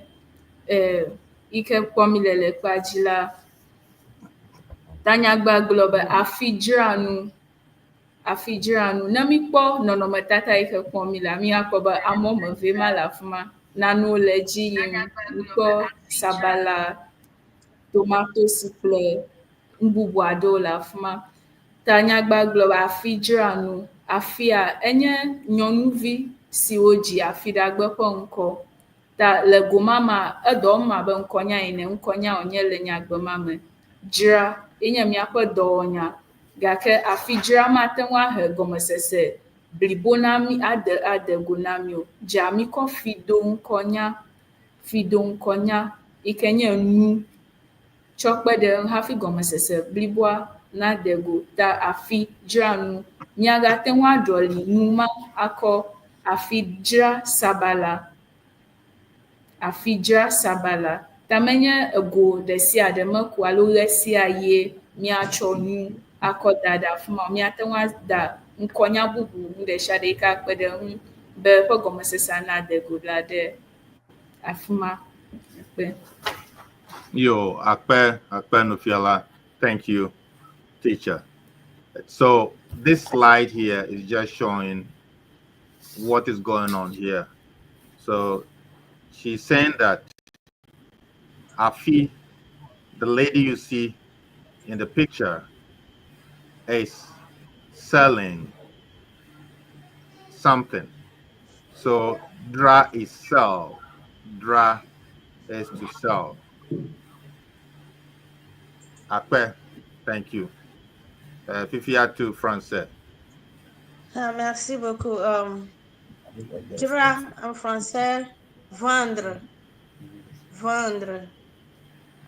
yi ke kpɔm mi le le kpea dzi la, ta nyagbea gblɔ be afi dzra nu. Afi dzra nu. Ne míkpɔ nɔnɔmetata yi ke kpɔm mi lea, míakpɔ be ame woame eve ma le afi ma. Nanewo le edzi yim. Míkpɔ sabala, tomatosi kple nu bubu aɖewo le afi ma. Ta nyagbea gblɔ be afi dzra nu. Afia enye nyɔnuvi si wodzi afiɖagbe ƒe ŋkɔ. Ta le goma mea, edɔ wɔm abe ŋkɔnya ene. Ŋkɔnya wònye le nyagbe ma me. Dzra ye nye míaƒe dɔwɔnya. Gake afi dzra mate ŋu ahe gɔmesese blibo na mí ade ade go na mí o. Dza míkɔ fi do ŋkɔnya, fi do ŋkɔnya yi ke nye nu tsɔ kpe ɖe eŋu hafi gɔmesese bliboa nade go. Ta afi dzra nu. Míagate ŋu aɖɔli nu ma akɔ afi dzra sabala. Afi dzra sabala. Ta menye ego ɖe sia ɖe me ko alo ɣe sia ɣie míatsɔ nu akɔ da ɖe afi ma o. Míate ŋu ada ŋkɔnya bubu nu ɖe sia ɖe yi ke akpe ɖe eŋu be eƒe gɔmesesea nade go la ɖe afi ma. Akpe. Yo, akpe, akpe nufiala. Thank you, teacher. So this slide here is just showing what is going on here. So she's saying that Afi, the lady you see in the picture, is selling something. So dzra is sell. Dzra is to sell. Akpe, thank you. Fifia to français. Ah, merci beaucoup. Dzra en français, vendre. Vendre.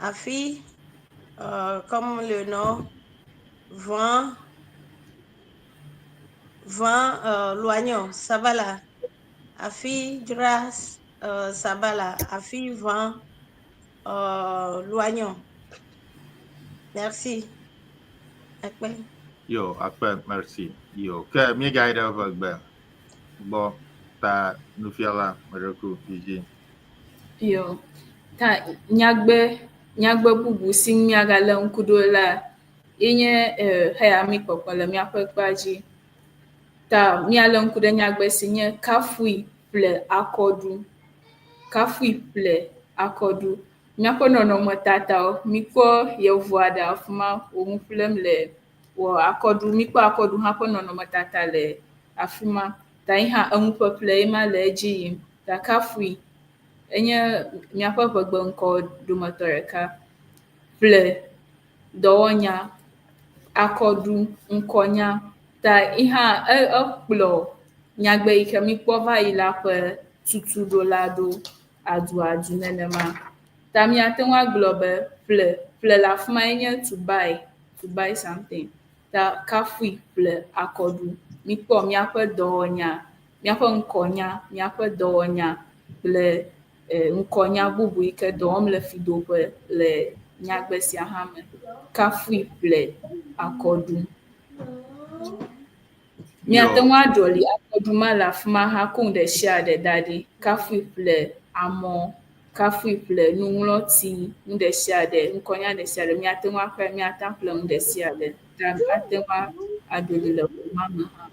Afi, comme le nom, vend, vend l'oignon, sabala. Afi, dzra, sabala. Afi, vend l'oignon. Merci. Akpe. Yo, akpe, merci. Yo, ke mi ga ɖe gbe gbɔ ta nufiala meɖeku dzi. Yo, ta nyagbe bubu si ŋu míagalé ŋku ɖo la ye nye xeya mi kpɔkpɔ le míaƒe kpea dzi. Ta míalé ŋku ɖe nyagbe si nye kafui ƒle akɔɖu. Kafui ƒle akɔɖu. Míaƒe nɔnɔmetatawo, mikpɔ yevu aɖe afi ma wò nu ƒlem le wɔ akɔɖu. Mikpɔ akɔɖu hã ƒe nɔnɔmetata le afi ma. Ta yi hã enuƒeƒle ye ma le edzi yim. Ta kafui enye míaƒe ʋegbe ŋkɔ dometɔ ɖeka. Ƒle dɔwɔnya, akɔɖu ŋkɔnya. Ta yi hã ekplɔ nyagbe yi ke mikpɔ va yi la ƒe tutuɖo la ɖo aduadu nenema. Ta míate ŋu agblɔ be ƒle, ƒle le afi ma ye nye to buy something. Ta kafui ƒle akɔɖu. Mikpɔ míaƒe dɔwɔnya, míaƒe ŋkɔnya, míaƒe dɔwɔnya kple ŋkɔnya bubu yi ke dɔ wɔm le fidoƒe le nyagbe sia hã me. Kafui ƒle akɔɖu. Míate ŋu aɖɔli akɔɖu ma le afi ma hã ko nu ɖe sia ɖe da ɖi. Kafui ƒle amɔ, kafui ƒle nuŋlɔti, nu ɖe sia ɖe, ŋkɔnya ɖe sia ɖe míate ŋu aƒle, míate ŋu aƒle nu ɖe sia ɖe. Ta ate ŋu aɖɔli le ƒomea me hã.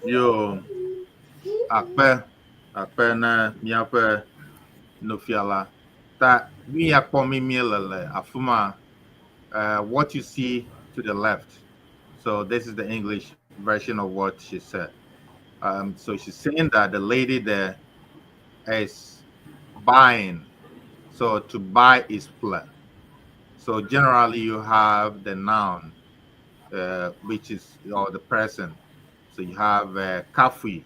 Yo, akpe, akpe na míaƒe nufiala. Ta nu ya kpɔm mi míele le afi ma, what you see to the left. So this is the English version of what she said. So she's saying that the lady there is buying. So to buy is ƒle. So generally you have the noun, which is or the person. So you have Kafui.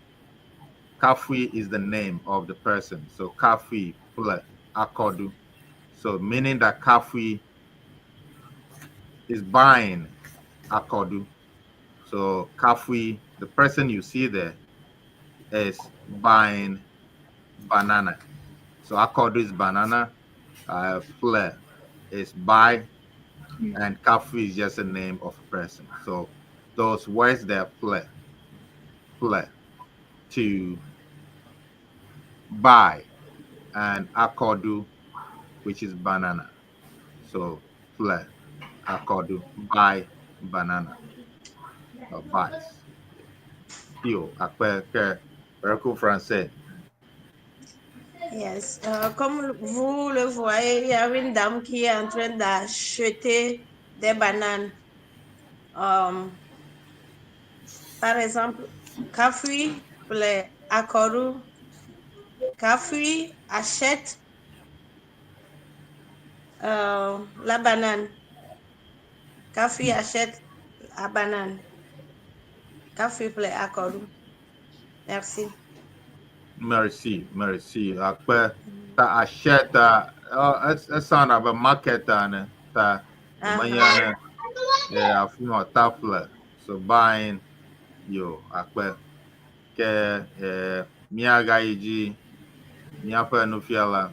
Kafui is the name of the person. So Kafui ƒle akɔɖu. So meaning that Kafui is buying akɔɖu. So Kafui, the person you see there, is buying banana. So akɔɖu is banana, ƒle is buy, and Kafui is just a name of a person. So those words there, ƒle, ƒle, to buy, and akɔɖu, which is banana. So ƒle, akɔɖu, buy banana, or buys. Yo, akpe ke Berco français. Yes, comme vous le voyez, il y a une dame qui est en train d'acheter des bananes. Par exemple, Kafui ƒle akɔɖu. Kafui achète la banane. Kafui achète la banane. Kafui ƒle akɔɖu. Merci. Merci, merci. Akpe ta achète esan abe market ene ta menya ne afi ma ta ƒle so buying yo akpe ke míagayi dzi míaƒe nufiala.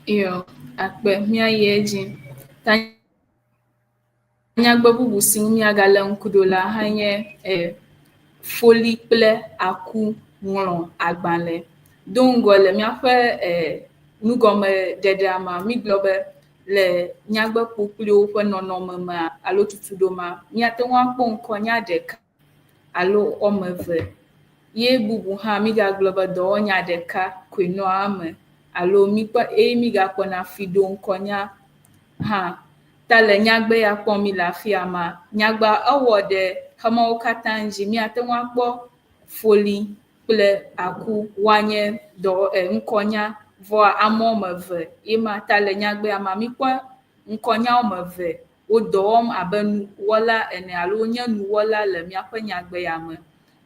Yo, akpe míayi edzi. Ta nyagbe bubu si ŋu míagalé ŋku ɖo la hã nye foli kple aku ŋlɔ agbalẽ. Do ŋgɔ le míaƒe nugɔmeɖeɖea mea, mígblɔ be Le nyagbe kpokploewo ƒe nɔnɔme mea alo tutuɖo ma, míate ŋu akpɔ ŋkɔnya ɖeka alo woame eve. Ye bubu hã mígagblɔ be dɔwɔnya ɖeka koe nɔa eme alo míkpɔ eye mígakpɔna fiɖoŋkɔnya hã. Ta le nyagbe ya kpɔm míle afia ma, nyagbea ewɔ ɖe xemawo katã dzi. Míate ŋu akpɔ foli kple aku woanye dɔ e ŋkɔnya vɔa ame woame eve ye ma ta le nyagbea mea míkpɔ ŋkɔnya woame eve wo dɔ wɔm abe nuwɔla ene alo wonye nuwɔla le míaƒe nyagbe ya me.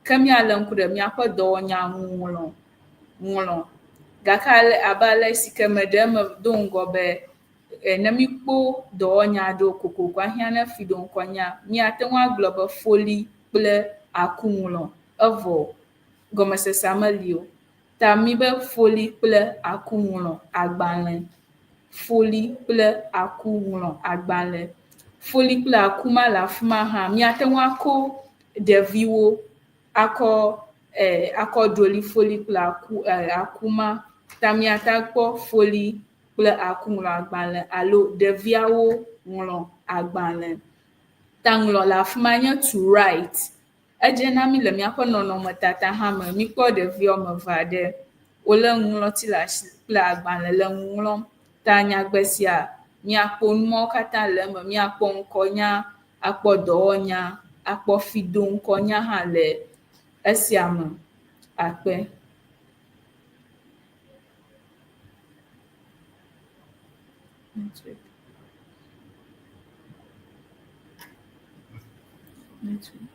Ke míalé ŋku ɖe míaƒe dɔwɔnya ŋu ŋlɔ ŋlɔ. Gake ale abe ale si ke meɖe eme do ŋgɔ be e ne míkpɔ dɔwɔnya aɖewo kokoko ahiã ne fiɖoŋkɔnya míate ŋu agblɔ be foli kple aku ŋlɔ evɔ gɔmesesea meli o. Ta míbe foli kple aku ŋlɔ agbalẽ. Foli kple aku ŋlɔ agbalẽ. Foli kple aku ma le afi ma hã míate ŋu ako ɖeviwo akɔ e akɔ ɖoli foli kple aku e aku ma. Ta míate akpɔ foli kple aku ŋlɔ agbalẽ alo ɖeviawo ŋlɔ agbalẽ. Ta ŋlɔ le afi ma nye to write. Edze na mí le míaƒe nɔnɔmetata hã me. Míkpɔ ɖevi woame eve aɖe wolé nuŋlɔti le asi kple agbalẽ le nu ŋlɔm. Ta nyagbe sia míakpɔ nu mawo katã le eme. Míakpɔ ŋkɔnya, akpɔ dɔwɔnya, akpɔ fidoŋkɔnya hã le esia me. Akpe. Network. Network.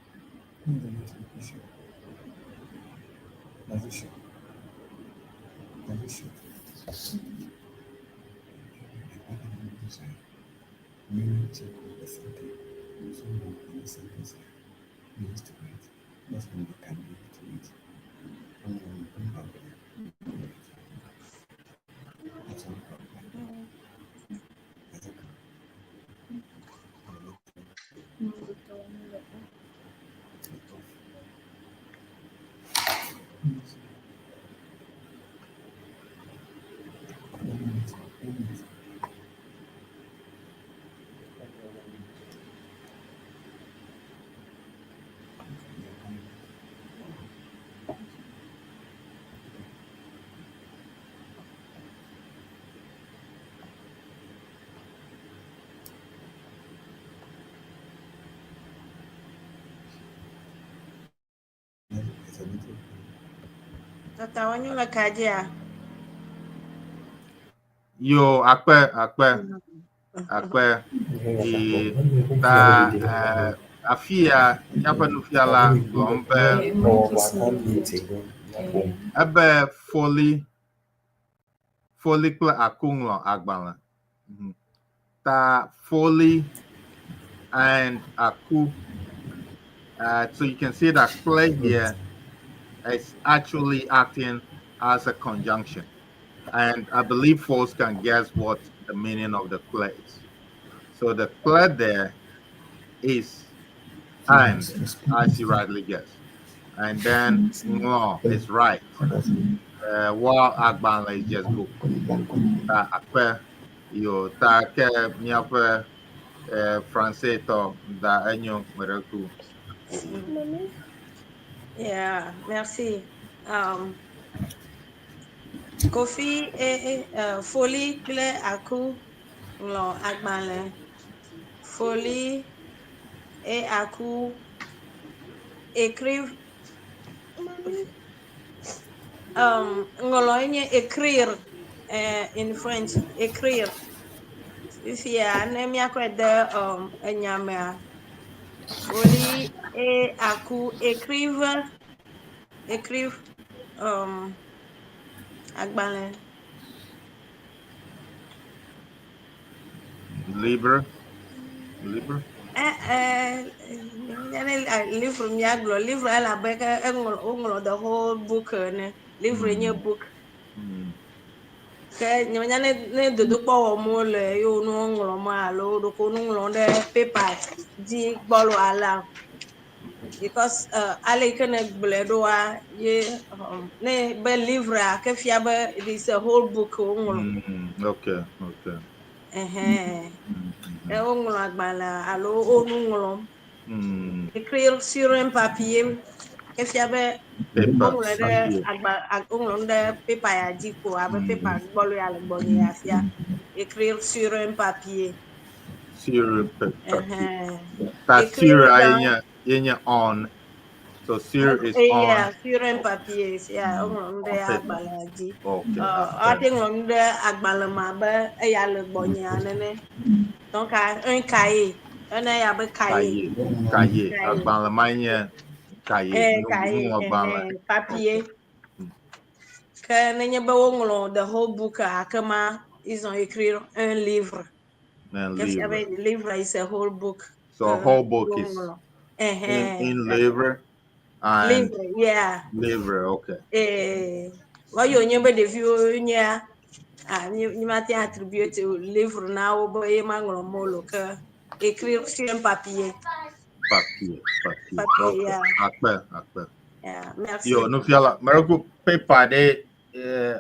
Tata wonyo le ka dzia? Yo, akpe, akpe, akpe. Yi ta eh, afia míaƒe nufiala gblɔm be ebe foli foli kple aku ŋlɔ agbalẽ. Ta foli and aku. So you can see that kple here is actually acting as a conjunction. And I believe folks can guess what the meaning of the kple is. So the kple there is and, as you rightly guessed. And then ŋlɔ is right. While agbalẽ is just book. Ta akpe yo ta ke míaƒe Français tɔ da enyo meɖeku. Yeah, merci. Kofi eh, eh, Foli kple Aku ŋlɔ agbalẽ. Foli et Aku écrivent. Ŋlɔ nye écrire in French, écrire. Fifia ne míakɔe de enya mea, Foli et Aku écrivent, écrivent agbalẽ. Libre. Libre. Eh, eh, livre míagblɔ livre elabe ke eŋlɔ woŋlɔ the whole book ene. Livre nye book. Ke nye menya ne ne dodokpɔ wɔm wole ye wo nuwo ŋlɔm alo ɖeko nu ŋlɔm ɖe paper dzi gbɔlo alea. Because ale yi ke ne gblɔe ɖoa ye ne be livre ke fia be it is a whole book woŋlɔ. Okay, okay. Ɛhɛn. Ne woŋlɔ agbalẽ alo wo nu ŋlɔm. Écrire sur un papier efia be Paper. woŋlɔe ɖe Papier. agba woŋlɔ nu ɖe paper ya dzi ko abe paper gbɔlo ya le gbɔnye ya fia. Écrire sur un papier. Sur papier. Ɛhɛn. Ta Écrire sur dans yenye on. So sur is yeah, on. sur un papier yeah, woŋlɔ nu ɖe On paper. agbalẽa dzi. Okay. Woate ŋlɔ nu ɖe agbalẽ me abe eya le gbɔnyea nene. Donc un cahier. Ene ya be cahier. Cahier. Cahier. Cahier. Agbalẽ ma nye cahier. Eh, cahier, Nuŋlɔgbalẽ. ɛhɛn, papier. Ke nenye be woŋlɔ the whole book akema ils ont écrit un livre. Un Ke fia livre. be livre is a whole book. So a whole book is Woŋlɔ. in Ɛhɛn. in livre and Livre, yeah. livre. Okay. Eh, vɔ yi wònye be ɖeviwo nyea, ah, mi mate attribuer to livre na wo be ye ma ŋlɔm wole o ke écrire sur un papier. Papier. Papier. Papier, Okay. yeah. Akpe. Akpe. Yeah, merci. Yo, nufiala, mereku paper ɖe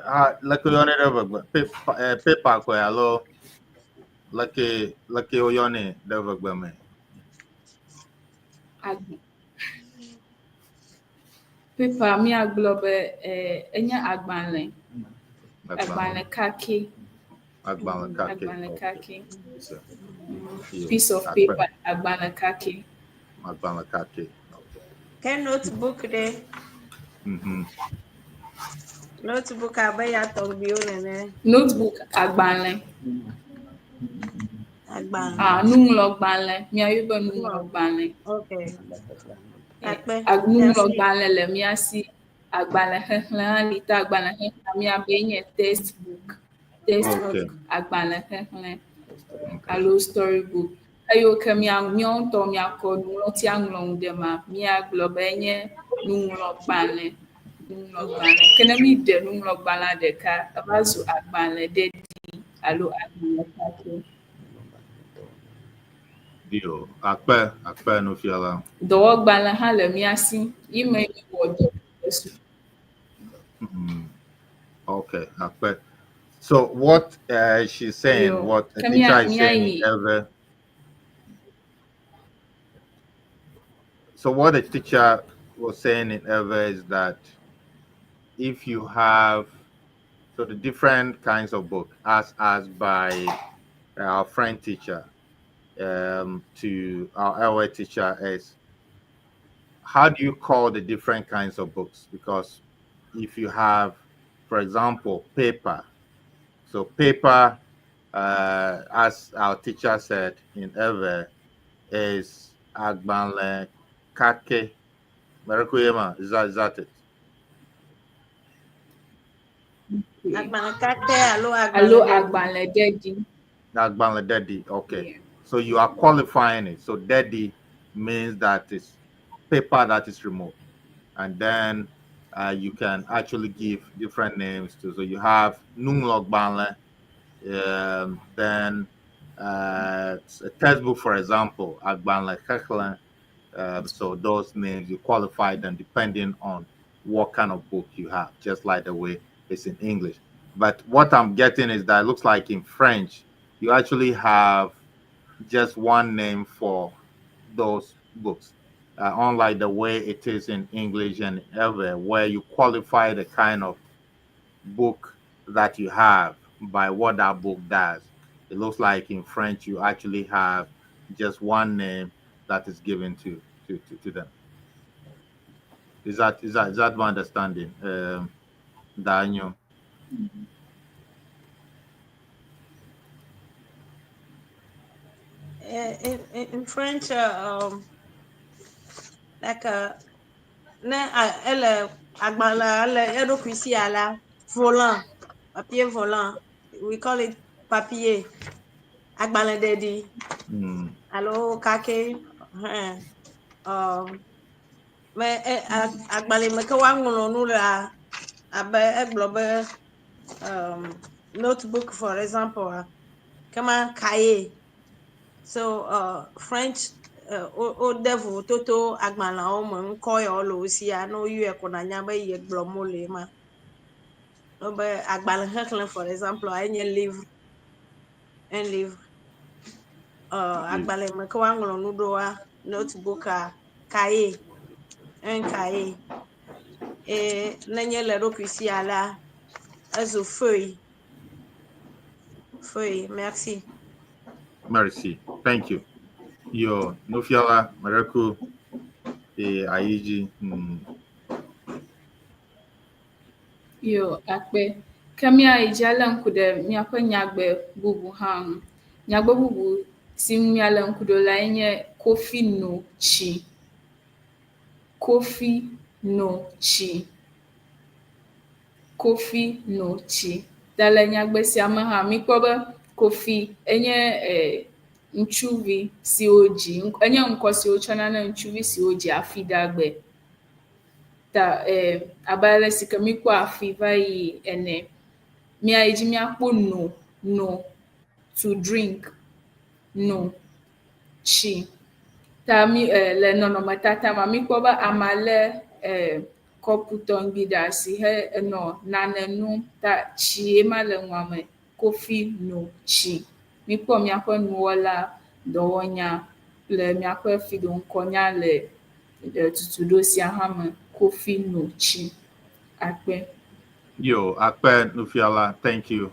ha leke woyɔnɛ ɖe ʋegbe? Paper paper koe alo leke woyɔnɛ ɖe ʋegbe me? Paper míagblɔ be enye agbalẽ. Agbalẽ kakɛ. Agbalẽ kakɛ. Agbalẽ kakɛ. So, yo, Piece of akpe. paper, agbalẽ kakɛ. Agbalẽ kakɛ. Okay. Ke notebook ɖe, notebook abe ya tɔgbiwo nene. Notebook agbalẽ. Agbalẽ. Ah, nuŋlɔgbalẽ. Míayɔe be nuŋlɔgbalẽ. Okay. Akpe. Nuŋlɔgbalẽ le mía si. Agbalẽ xexlẽ hã li ta agbalẽ xexlẽ míabe enye textbook. Textbook, agbalẽ xexlẽ alo storybook. Eyiwo ke míawo ŋutɔ míakɔ nuŋlɔti aŋlɔ nu ɖe ma, míagblɔ be enye nuŋlɔgbalẽ. Nuŋlɔgbalẽ. Ke ne míɖe nuŋlɔgbalẽa ɖeka, eva zu agbalẽ ɖeɖi alo agbalẽ kakɛ. Dio, akpe, akpe nufiala. Dɔwɔgbalẽ hã le mía si. Yi me míewɔ dɔ le suku. Okay, akpe. So what she's saying, Yo, what the ke teacher is saying in míayi Ewe. So what the teacher was saying in Ewe is that if you have so the different kinds of book, as asked by our French teacher, to our Ewe teacher is, how do you call the different kinds of books? Because if you have, for example, paper, so paper, as our teacher said in Ewe, is agbalẽ kakɛ. Merekuyema, is that it? Agbalẽ kakɛ alo Alo agbalẽ agbalẽ ɖeɖi. Agbalẽ ɖeɖi, okay. Yeah. So you are qualifying it. So ɖeɖi means that it's paper that is removed. And then you can actually give different names to. So you have nuŋlɔgbalẽ, then a textbook, for example, agbalẽ xexlẽ. So those names, you qualify them depending on what kind of book you have, just like the way it's in English. But what I'm getting is that it looks like in French, you actually have just one name for those books, unlike the way it is in English and Ewe, where you qualify the kind of book that you have by what that book does. It looks like in French, you actually have just one name that is given to them. Is that my understanding, Daniel? In French, like ne ele agbalẽ ele eɖokui si ala volant, papier volant, we call it papier, agbalẽ ɖeɖi alo kakɛ. Hɛn. Me agbalẽ me ke woaŋlɔ nu lea, abe egblɔ be notebook, for example, kema cahier. So French wode vovototo agbalẽawo me ŋkɔ yawo le wo sia ne woyɔe ko nanya be ye gblɔm wole ma. Wobe agbalẽ xexlẽ, for example, enye livre. Un livre. Agbalẽ me ke woaŋlɔ nu ɖoa, notebook a, cahier. Un cahier. Eye nenye le eɖokui si alea, ezu feuille. Feuille. Merci. Merci. Thank you. Yo, nufiala mereku e ayiji. Yo, akpe. Ke míayi dzi alé ŋku ɖe míaƒe nyagbe bubu hã ŋu. Nyagbe bubu si ŋu míalé ŋku ɖo lae nye Kofi no tsi. Kofi no tsi. Kofi no tsi. Ta le nyagbe sia me hã, míkpɔ be Kofi enye e ŋutsuvi si wodzi, enye ŋkɔ si wotsɔna na ŋutsuvi si wodzi hafi ɖagbe. Ta e abe ale si ke míkpɔ afi va yi ene. Míayi dzi míakpɔ no, no, to drink, no, tsi. Ta mí e le nɔnɔmetata mea, míkpɔ be amea lé e kɔpu tɔŋgbi ɖe asi he enɔ nane nom ta tsie ma le nua me. Kofi no tsi. Míkpɔ míaƒe nuwɔla, dɔwɔnya kple míaƒe fiɖoŋkɔnya le tutuɖo sia hã me. Kofi no tsi. Akpe. Yo, akpe nufiala. Thank you,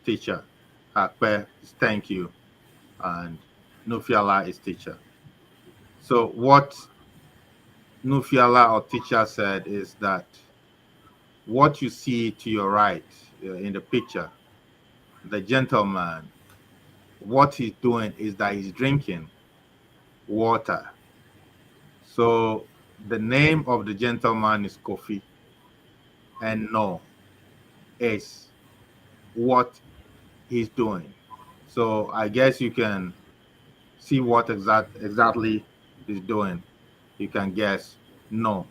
teacher. Akpe is thank you, and nufiala is teacher. So what nufiala or teacher said is that what you see to your right in the picture, the gentleman, what he's doing is that he's drinking water. So the name of the gentleman is Kofi, and no is what he's doing. So I guess you can see what exactly he's doing. You can guess no.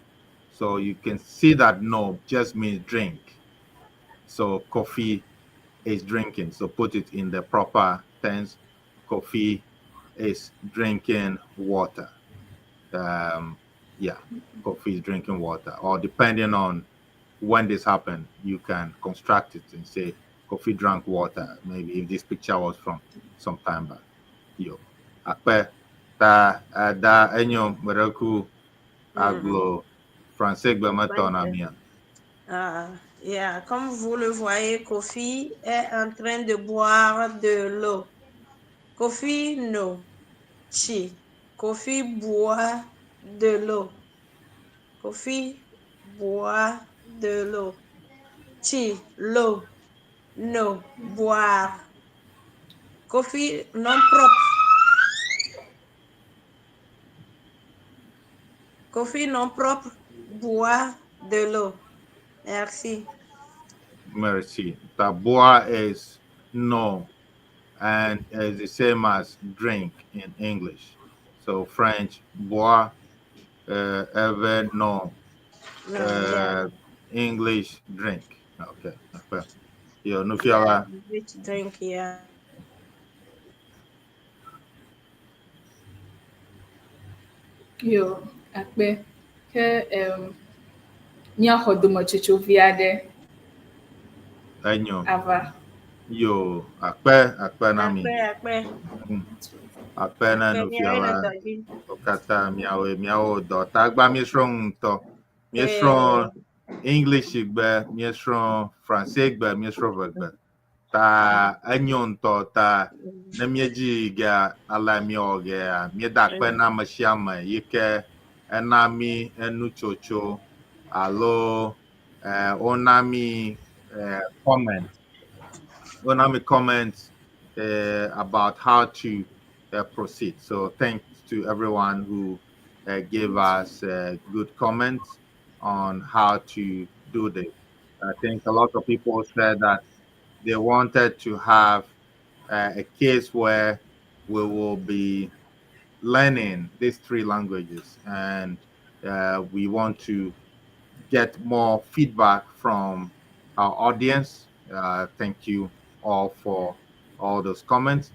So you can see that no just means drink. So Kofi is drinking. So put it in the proper tense. Kofi is drinking water. Yeah, Kofi is drinking water. Or depending on when this happened, you can construct it and say Kofi drank water. Maybe if this picture was from some time back. Yo. Akpe ta da enyo mereku aglo français gbe me tɔ na mia. Yeah, comme vous le voyez, Kofi est en train de boire de l'eau. Kofi no tsi. Kofi boit de l'eau. Kofi boit de l'eau. Tsi, l'eau. No, boire. Kofi nom propre. Kofi nom propre boit de l'eau. Merci. Merci. Ta boire is no and is the same as drink in English. So French boire, ewe no, No, yeah. English drink. Okay. Okay. Yo, nufiala. English drink, yeah. Yo, akpe. Ke míaxɔ dometsotso vi aɖe Enyo. ava. Yo, akpe, akpe na mi. Akpe, akpe. Akpe na Akpe, míawoe le nufiala. dɔ dzi. Wo katã miawoe miawo dɔ. Tagba míesrɔ̃ ŋutɔ. Míesrɔ̃ English gbe, míesrɔ̃ Français gbe, míesrɔ̃ ʋegbe. Ta enyo ŋutɔ ta ne míedzi gea ale míewɔ gea, míeda akpe na ame sia ame yi ke ena mí enutsotso alo wona mí comment. Wona mí comment about how to proceed. So thanks to everyone who gave us good comments on how to do this. I think a lot of people said that they wanted to have a case where we will be learning these three languages, and we want to get more feedback from our audience. Thank you all for all those comments.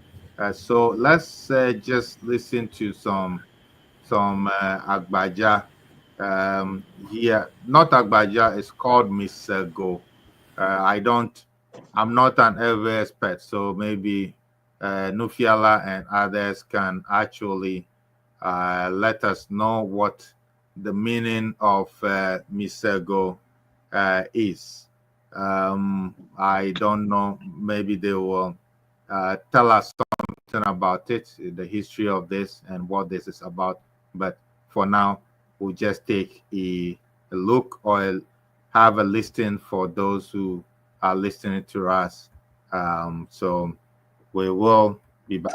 So let's just listen to some Agbaja here. Not Agbaja, it's called Misego. I'm not an Ewe expert, so maybe Nufiala and others can actually let us know what the meaning of Misego is. I don't know. Maybe they will tell us something about it, the history of this and what this is about. But for now, we'll just take a look or have a listen for those who are listening to us. So we will be back.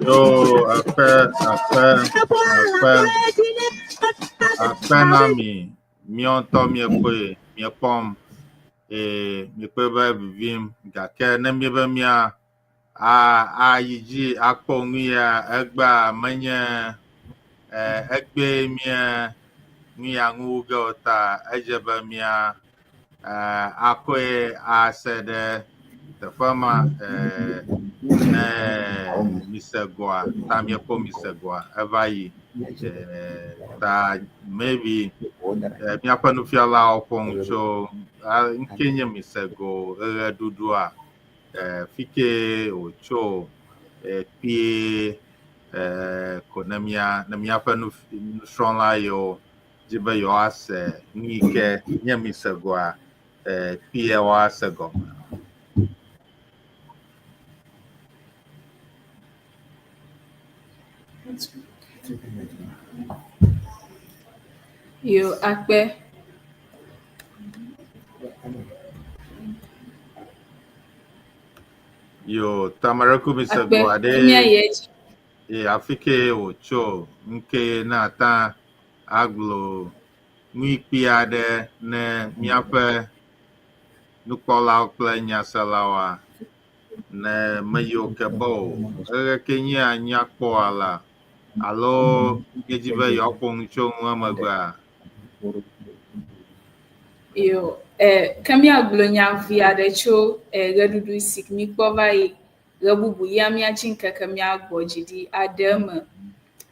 Yo, akpe, akpe, akpe, akpe na mi. Míawo ŋutɔ miekpɔe, miekpɔm. Eye miekpɔe be vivim gake ne míebe mía a ayi dzi akpɔ nu ya egbea menye e, egbee mía nu ya nu wu ge o ta edze be mía e, akɔe ase ɖe teƒe ma e, ne mise goa ta míekpɔ mise goa eva yi e, ta maybe e, míaƒe nufialawo ƒo nu tso a, ŋke nye mise go ɣeɖuɖua e, fi ke wòtso e, kpuie e, ko ne mía ne míaƒe nusrɔ̃la yiwo dzi be yewoase nu yi ke nye mise goa e, kpuie woase gɔme. Yo, akpe. Yo, Tamareku mise Akpe. goa ɖe Míayi edzi. ye afi ke wòtso ŋke na ata agblɔ nui kpui aɖe ne míaƒe nukpɔlawo kple nyaselawoa ne me yiwo ke be o eɣe ke nye anyakpɔa la alo míedzi be yewoaƒo nu tso ŋu emegbea. Yo, eh, ke míagblɔ nya vi aɖe tso eh, ɣeɖuɖu si míkpɔ va yi ɣe bubu ya míatsi ŋkeke míagbɔ dzi ɖi aɖe eme.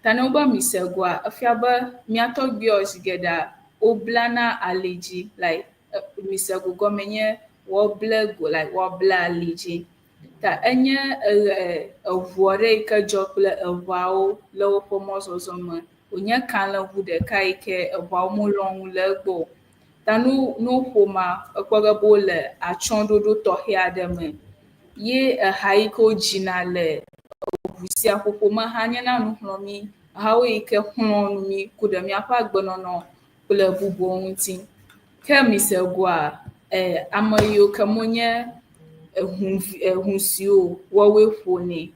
Ta ne wobe mise goa, efia be mía tɔgbuiwo zi geɖea woblana ali dzi like mise go gɔme nye woable go like woabla ali dzi. Ta enye eɣe eʋu aɖe yi ke dzɔ kple eʋawo le woƒe mɔzɔzɔ me. Wònye kalẽʋu ɖeka yi ke eʋawo melɔ nu le egbɔ o. Ta nu nu woƒo ma ekpɔ ge be wole atsyɔ̃ɖoɖo tɔxɛ aɖe me. Ye eha yi ke wodzina le eʋu sia ƒoƒo me hã nyena nuxlɔ̃mi hawo yi ke xlɔ̃ nu mí ku ɖe míaƒe agbenɔnɔ kple bubuwo ŋuti. Ke mise goa, e, ame yiwo ke menye eʋuvi eʋusiwo o, woawoe ƒonɛ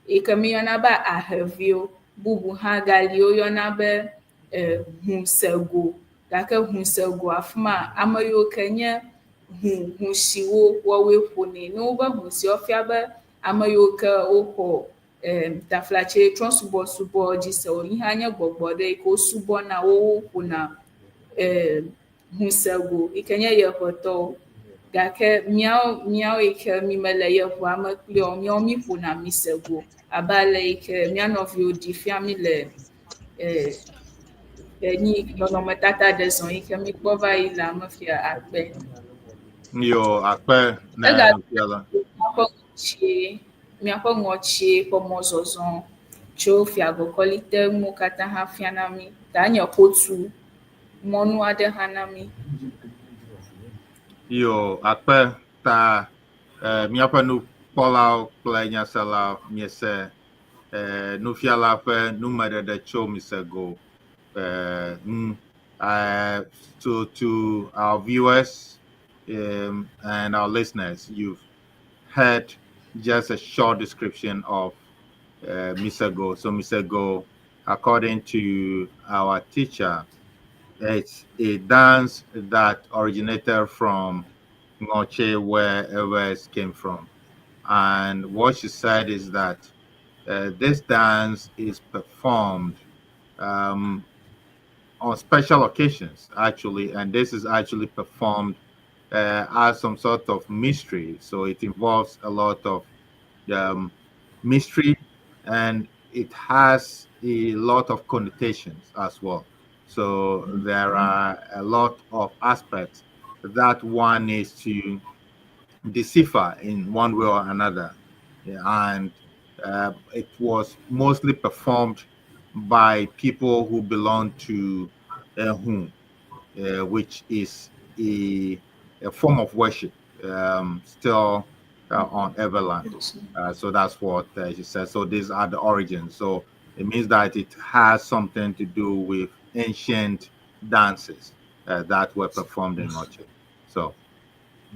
yi ke míeyɔna be aheviwo. Bubu hã gali woyɔna be e, ʋusego. Gake ʋusego afi ma, ame yiwo ke nye ʋu ʋusiwo woawoe ƒonɛ. Ne wobe ʋusiwo fia be ame yiwo ke woxɔ e, taflatse trɔ̃subɔsubɔ dzi se o, yi hã nye gbɔgbɔ ɖe yi ke wosubɔna wo woƒona e, ʋusego yi ke nye yeʋetɔwo. Gake míawo míawo yi ke mi mele yeʋua me kpli o, míawo mi ƒona misego abe ale yi ke mía nɔviwo ɖi fia mí le e, enyi nɔnɔmetata ɖe zɔ yi ke míkpɔ va yi le ame fia akpe. Yo, akpe ne Ega nufiala. míaƒe ŋɔtsie, míaƒe ŋɔtsie ƒe mɔzɔzɔ tso fiagɔkɔlite nuwo katã hã fiana mí. Ta enye xotu mɔnu aɖe hã na mí. Yo, akpe ta eh, míaƒe nukpɔlawo kple nyaselawo miese eh, nufiala ƒe numeɖeɖe tso misego eh, ŋu. To our viewers and our listeners, you've heard just a short description of Misego. So Misego, according to our teacher, it's a dance that originated from Ngoche, where Ewes came from. And what she said is that this dance is performed on special occasions, actually, and this is actually performed as some sort of mystery. So it involves a lot of mystery, and it has a lot of connotations as well. So there are a lot of aspects that one needs to decipher in one way or another. And it was mostly performed by people who belong to Ehun, which is a form of worship still on Eweland. So that's what she said. So these are the origins. So it means that it has something to do with ancient dances that were performed in Notse. So,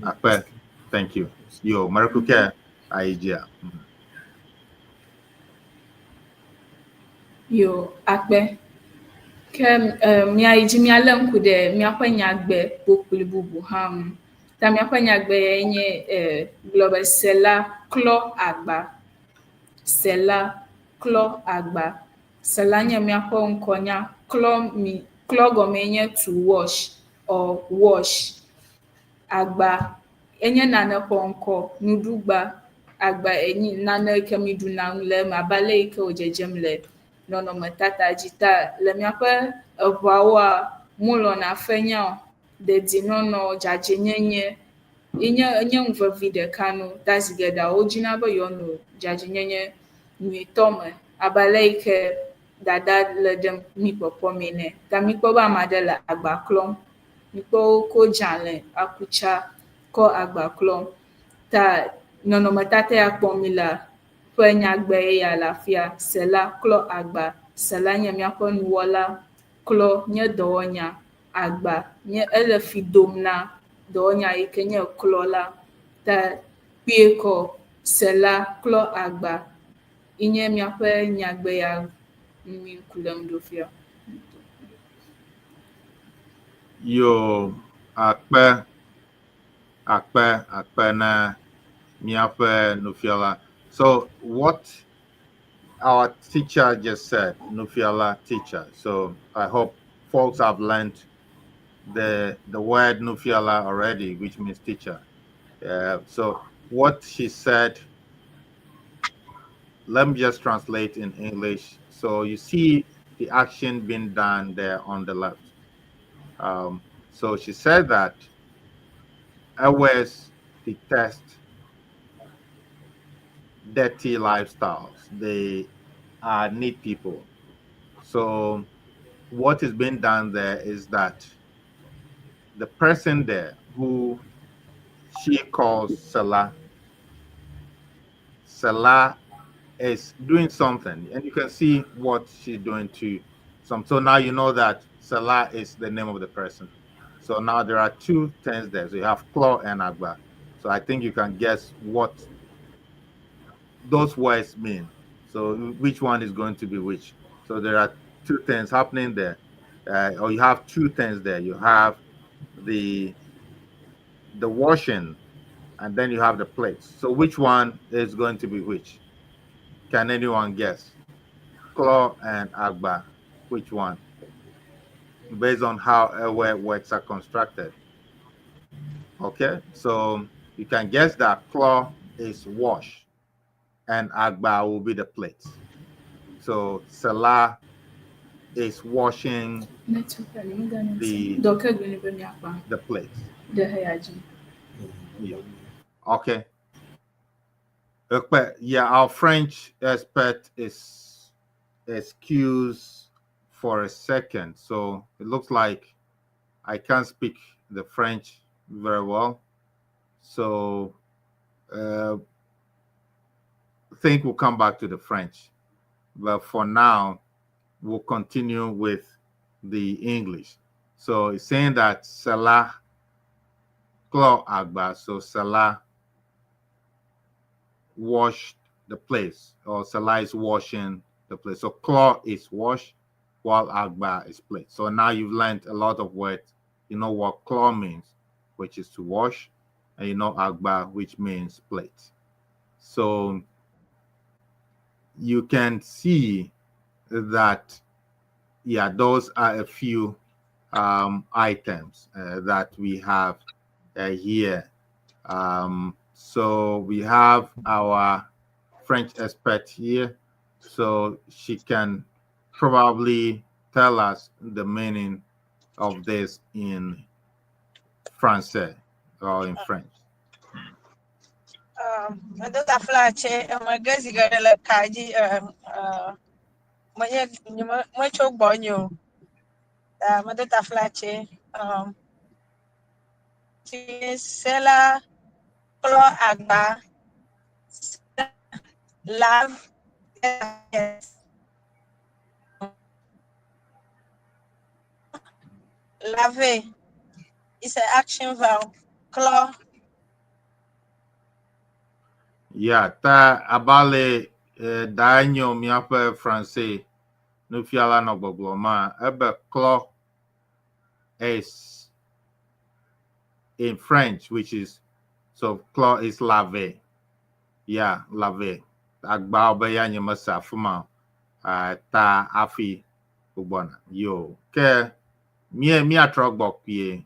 Akpe, thank you. Yo, Marikuke, Aijia. Yo, akpe. Ke míayi dzi míalé ŋku ɖe míaƒe nyagbe kpokploe bubu hã ŋu. Ta míaƒe nyagbe yae nye gblɔ be Sela klɔ agba. Sela klɔ agba. Sela nye míaƒe ŋkɔnya. Klɔ mi klɔ gɔmee nye to wash or wash. Agba enye nane ƒe ŋkɔ. Nuɖugba agba enyi nane yi ke míɖuna nu le eme abe ale yi ke wòdzedzem le nɔnɔmetata dzi ta le míaƒe eŋawoa, molɔ̃na fenya o. Dedienɔnɔ, dzadzɛnyenye ye nye nu vevi ɖeka no. Ta zi geɖea wodzina be yewoanɔ dzadzɛnyenye nyuitɔ me abe ale yi ke dada le ɖem mí kpɔkpɔm ene. Ta míkpɔ be ame aɖe le agba klɔm. Míkpɔ wokɔ dzalẽ, akutsa kɔ agba klɔm. Ta nɔnɔmetata ya kpɔm mílea, ƒe nyagbe eya le afia. Sela klɔ agba. Sela nye míaƒe nuwɔla. Klɔ nye dɔwɔnya. Agba nye ele fi dom na dɔwɔnya yi ke nye klɔ la. Ta kpuie kɔ Sela klɔ agba ye nye míaƒe nyagbe ya ŋu mi ŋku lém ɖo fia. Yo, akpe, akpe, akpe na míaƒe nufiala. So what our teacher just said, Nufiala teacher. So I hope folks have learned the word Nufiala already, which means teacher. So what she said, let me just translate in English. So you see the action being done there on the left. So she said that Ewes detest dirty lifestyles. They are neat people. So what is being done there is that the person there who she calls Salah, Salah is doing something, and you can see what she's doing to some. So now you know that Salah is the name of the person. So now there are two things there. So you have Claw and Agba. So I think you can guess what those words mean. So which one is going to be which? So there are two things happening there, or you have two things there. You have the washing, and then you have the plates. So which one is going to be which? Can anyone guess? Claw and Agba, which one? Based on how Ewe words are constructed. Okay, so you can guess that claw is wash and Agba will be the plates. So Salah is washing the plates. Yeah. Okay. Yeah, our French expert is excused for a second. So it looks like I can't speak the French very well. So I think we'll come back to the French. But for now, we'll continue with the English. So it's saying that Salah Klo Agba, so Salah washed the place, or Salah is washing the place. So Klo is wash, while Agba is place. So now you've learned a lot of words. You know what Klo means, which is to wash, and you know Agba, which means plate. So you can see that, yeah, those are a few items that we have here. So we have our French expert here, so she can probably tell us the meaning of this in Francais or in French. Medo taflatse eme ge zi geɖe le ka dzi menye nye metso gbɔnye o. Ta medo taflatse sela klɔ agba lave laver. It's an action verb. Klɔ. Yeah, ta abale da enyo míaƒe Francais nufiala nɔ gbɔgblɔ ma ebe klɔ is in French, which is so klɔ is laver. Yeah, laver. Agba be ya nye mese afi ma ta afi gbɔna. Yo, ke mie míatrɔ gbɔ kpuie,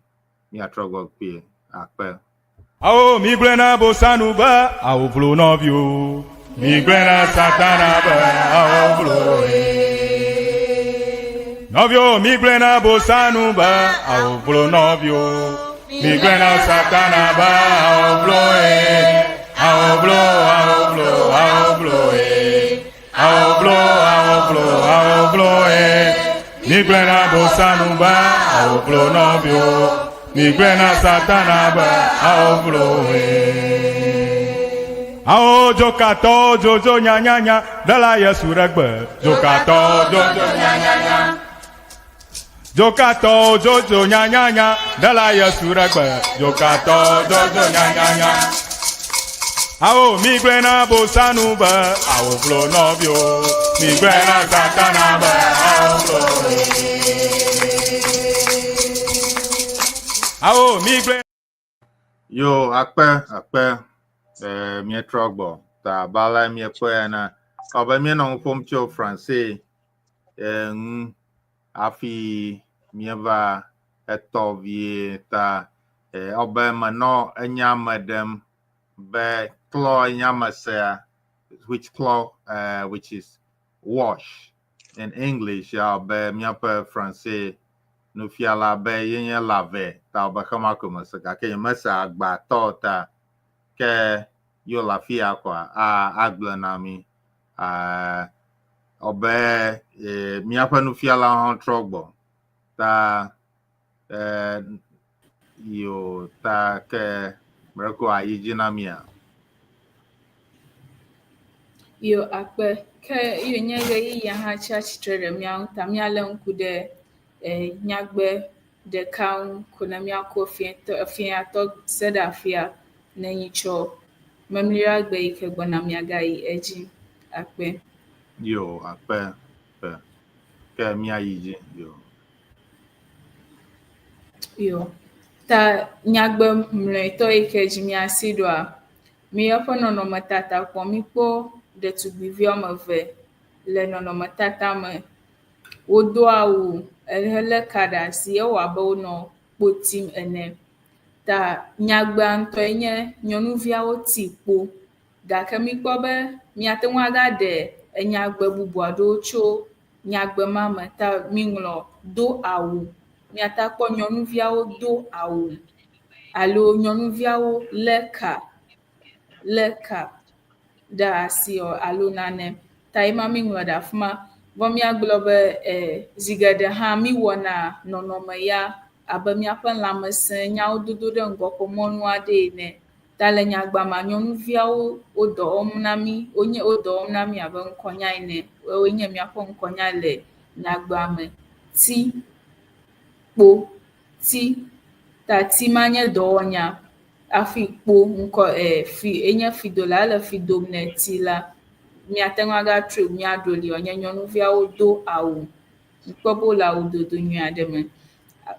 míatrɔ gbɔ kpuie akpe. Awo mi gblɔna bosanu be awo vlo nɔviwo. Mi gblɔna satana be awo vlo ye. Nɔviwo mi gblɔna bosanu be awo vlo nɔviwo. Mi gblɔna satana be awo vlo ye. Awo vlo, awo vlo, awo vlo ye. Awo vlo, awo vlo, awo vlo ye. Mi gblɔna bosanu be awo vlo nɔviwo. Mi gblɔna satana be awo vlo ye. Awo dzokatɔ dzodzo nyanyanya ɖela Yesu ɖe gbe. Dzokatɔ dzodzo nyanyanya. Dzokatɔ dzodzo nyanyanya ɖela Yesu ɖe gbe. Dzokatɔ dzodzo nyanyanya. Awo mi gblɔna bosanu be awo vlo nɔviwo. Mi gblɔna satana be awo vlo ye. Awo mi gblɔ. Yo, akpe, akpe, míetrɔ gbɔ. Ta abe ale míekpɔe ene. Abe míenɔ nu ƒom tso Francais ŋu hafi míeva etɔ vie ta abe menɔ enya me ɖem be klɔ enya me sea, which klɔ, which is wash in English, ya be míaƒe Francais nufiala be yenye laver ta be xema ko mese gake nyemese agbatɔ ta ke yo le afi ya koa a agblɔ na mi ɔbe míaƒe nufiala hã trɔ gbɔ ta yo ta ke mreko ayi dzi na mia. Yo akpe ke yo nye ɣeyiɣia hã tsi atsitre ɖe mía ŋu ta míalé ŋku ɖe nyagbe ɖeka ŋu ko ne míakɔ fiatɔ se ɖe afia ne nyitsɔ memliɖagbe yi ke gbɔna míagayi edzi akpe. Yo akpe akpe ke míayi dzi yo. Yo ta nyagbe mlɔetɔ yi ke dzi míasi ɖoa mi eƒe nɔnɔmetata kpɔm míkpɔ ɖetugbivi woame eve le nɔnɔmetata me. Wodo awu helé ka ɖe asi ewɔ abe wonɔ kpo tim ene. Ta nyagbea ŋutɔe nye nyɔnuviawo ti kpo gake míkpɔ be míate ŋu agaɖe enyagbe bubu aɖewo tso nyagbe ma me ta míŋlɔ do awu. Míate akpɔ nyɔnuviawo do awu alo nyɔnuviawo lé ka lé ka ɖe asi alo nane. Ta ye ma míŋlɔ ɖe afi ma. Vɔ míagblɔ be zi geɖe hã míwɔna nɔnɔme ya abe míaƒe lãmesẽ nyawo dodo ɖe ŋgɔ ƒe mɔnu aɖe ene. Ta le nyagbea mea, nyɔnuviawo wo dɔ wɔm na mí, wonye wo dɔ wɔm na mí abe ŋkɔnya ene. Woawoe nye míaƒe ŋkɔnya le nyagbea me. Ti, kpo, ti. Ta ti ma nye dɔwɔnya hafi kpo ŋkɔ fi enye fidola ele fi dom ne ti la. Míate ŋu agatrɔe míaɖo li wòanye nyɔnuviawo do awu. Mikpɔ be wole awudodo nyui aɖe me.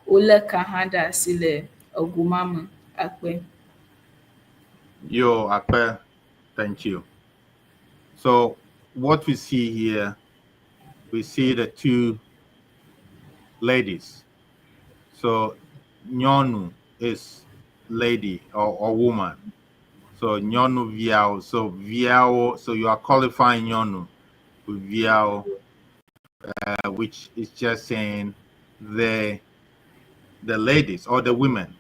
Wolé ka hã ɖe asi le ego ma me akpe. Yo akpe. Thank you. So what we see here, we see the two ladies. So nyɔnu is lady or woman. So nyɔnu viawo. So viawo. So you are qualifying nyɔnu with viawo, which is just saying the ladies or the women,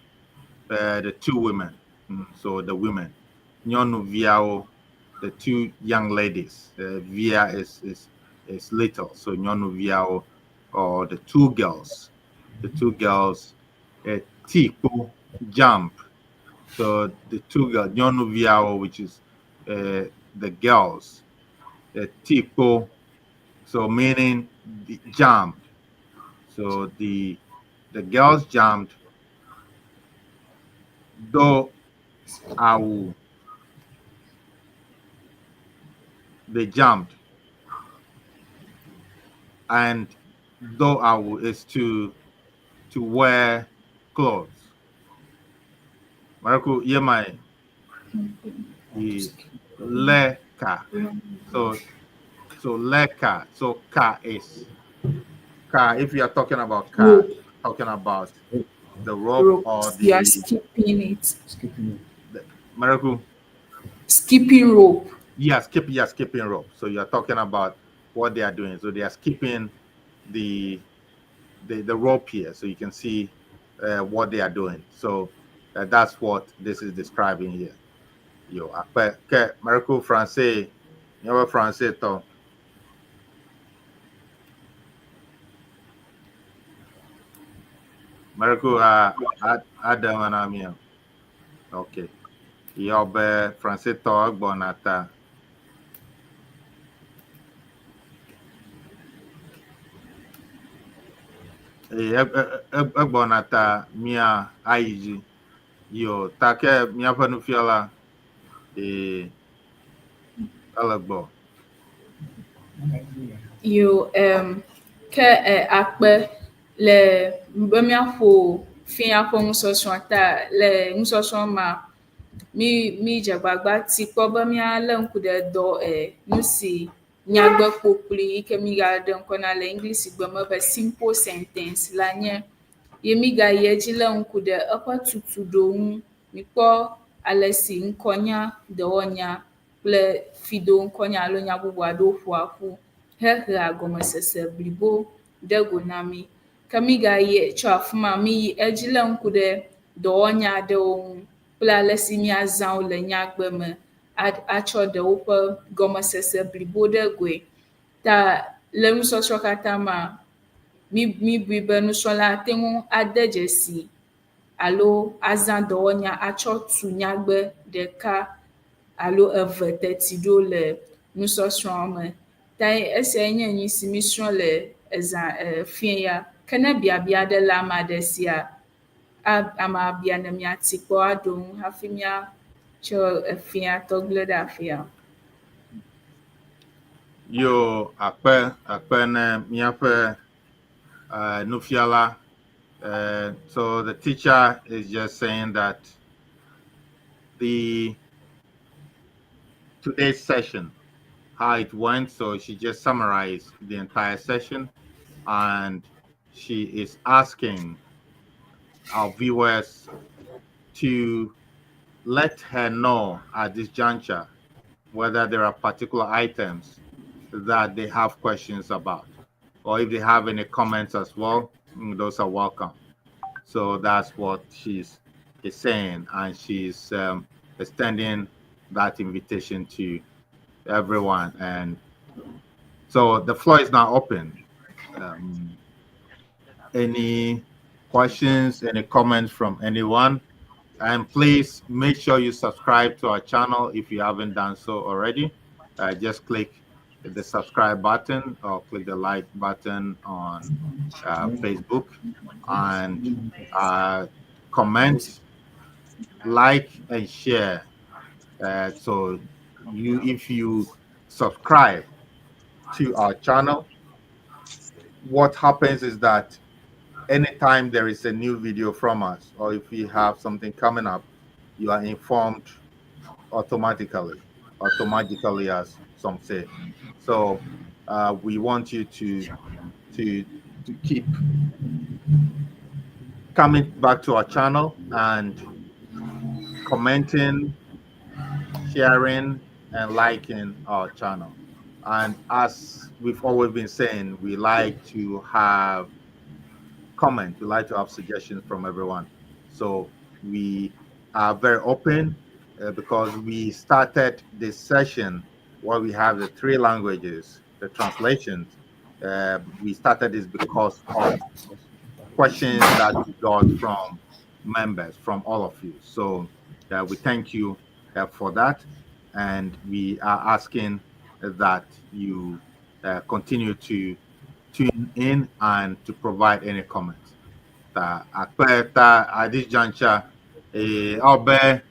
the two women. So the women, nyɔnu viawo, the two young ladies. Via is little, so nyɔnu viawo, or the two girls, the two girls. Ti kpo, jump. So the two girls, nyɔnu viawo, which is the girls. Ti kpo, so meaning the jump. So the girls jumped. Do awu. They jumped. And do awu is to wear clothes. Marco, yemai le ka. So le ka. So ka is ka. If you are talking about ka, Rope. Talking about the rope, Rope. Or You are the skipping it. Skipping. Marco. Skipping rope. Yeah, skip, yeah, skipping rope. So you are talking about what they are doing. So they are skipping the rope here, so you can see what they are doing. So that's what this is describing here. Yo, akpe ke Marco Francais, you Francais to. Marco Adam and Amia. Okay. Yobe Francais to agbonata. Egbɔna ta mia ayi dzi. Yo, ta ke míaƒe nufiala ee ele gbɔ. Yo, ke akpe le be míaƒo fia ƒe nusɔsrɔ̃ ta le nusɔsrɔ̃ ma mi dze agbagba ti kpɔ be míalé ŋku ɖe dɔ nu si nyagbe kpokploe yi ke mígaɖe ŋkɔ na le English gbe me be simple sentence la nye ye mígayi edzi lé ŋku ɖe eƒe tutuɖo ŋu. Mikpɔ ale si ŋkɔnya, dɔwɔnya kple fidoŋkɔnya alo nya bubu aɖewo ƒoa ƒu hehea gɔmesese blibo ɖe go na mí. Ke mígayi tso afi ma míyi edzi lé ŋku ɖe dɔwɔnya aɖewo ŋu kple ale si míazã wo le nyagbe me atsɔ ɖe woƒe gɔmesese blibo ɖe goe. Ta le nusɔsrɔ̃ katã ma, míbui be nusrɔ̃la ate ŋu ade dzesi alo azã dɔwɔnya atsɔ tu nyagbe ɖeka alo eve teti ɖo le nusɔsrɔ̃a me. Ta esiae nye nu si mísrɔ̃ le ezã fia ya. Ke ne biabia aɖe le ame aɖe sia, amea bia ne míati kpɔ aɖo ŋu hafi míatsɔ efia tɔgble ɖe afia. Yo, akpe akpe ne míaƒe nufiala. So the teacher is just saying that the today's session, how it went. So she just summarized the entire session, and she is asking our viewers to let her know at this juncture whether there are particular items that they have questions about, or if they have any comments as well, those are welcome. So that's what she's is saying, and she's extending that invitation to everyone. And so the floor is now open. Any questions, any comments from anyone? And please make sure you subscribe to our channel if you haven't done so already. Just click the subscribe button or click the like button on Facebook, and comment, like, and share. So if you subscribe to our channel, what happens is that anytime there is a new video from us, or if we have something coming up, you are informed automatically. Automagically, as some say. So we want you to keep coming back to our channel and commenting, sharing, and liking our channel. And as we've always been saying, we like to have comments, we like to have suggestions from everyone. So we are very open because we started this session where we have the three languages, the translations. We started this because of questions that we got from members, from all of you. So we thank you for that. And we are asking that you continue to tune in and to provide any comments. Ta akpe ta at this juncture, ɔbe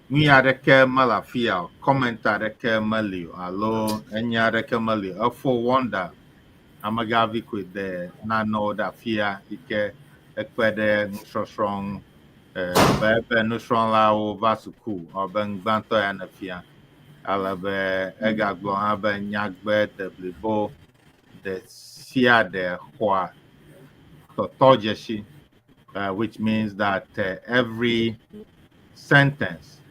nu aɖeke mele afi ya o, comment aɖeke meli o alo enya aɖeke meli o. Efo Wonder amegavi koe de nanewo ɖe afi ya yi ke ekpe ɖe nusɔsrɔ̃ ŋu. Be eƒe nusrɔ̃lawo va suku abe ŋgbãtɔ ya ne fia. Ale be egagblɔ hã be nyagbe deblibo ɖe sia ɖe xɔa tɔtɔdzesi, which means that every sentence,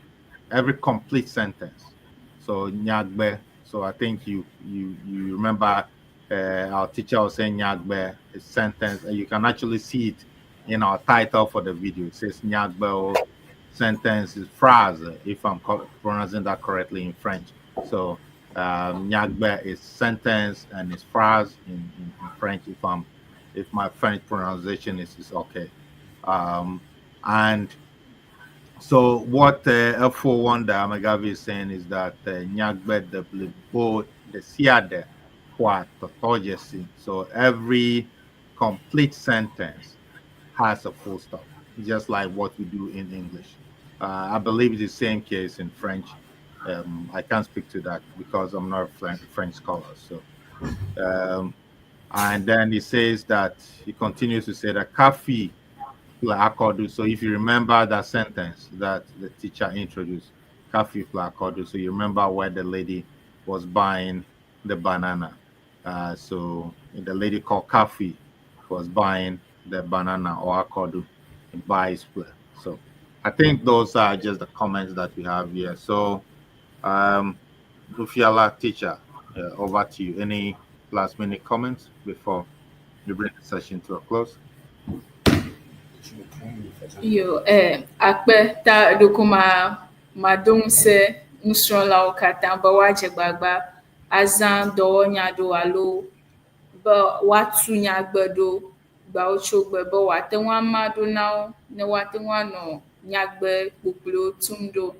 every complete sentence. So nyagbe. So I think you remember our teacher was saying nyagbe, a sentence, and you can actually see it in our title for the video. It says nyagbe or sentence is phrase, if I'm pronouncing that correctly in French. So nyagbe is sentence and it's phrase in French, if my French pronunciation is okay. And so what F4 Wonder Amegavi is saying is that nyagbe deblibo ɖe sia ɖe xɔa tɔtɔdzesi. So every complete sentence has a full stop, just like what we do in English. I believe it's the same case in French. I can't speak to that because I'm not a French scholar. So, and then he says that he continues to say that kafi akodu. So if you remember that sentence that the teacher introduced, kafi akodu. So you remember where the lady was buying the banana. So the lady called Kafi was buying the banana or akodu buys. So I think those are just the comments that we have here. So Nufiala teacher, over to you. Any last minute comments before we bring the session to a close? Yo, akpe ta ɖoko ma mado ŋusẽ nusrɔ̃lawo katã be woadze gbagba azã dɔwɔnya ɖo alo be woatu nyagbe ɖo gbawo tso gbe be wòate ŋu ama ɖo na wo ne woate ŋu anɔ nyagbe kpokploewo tum ɖo.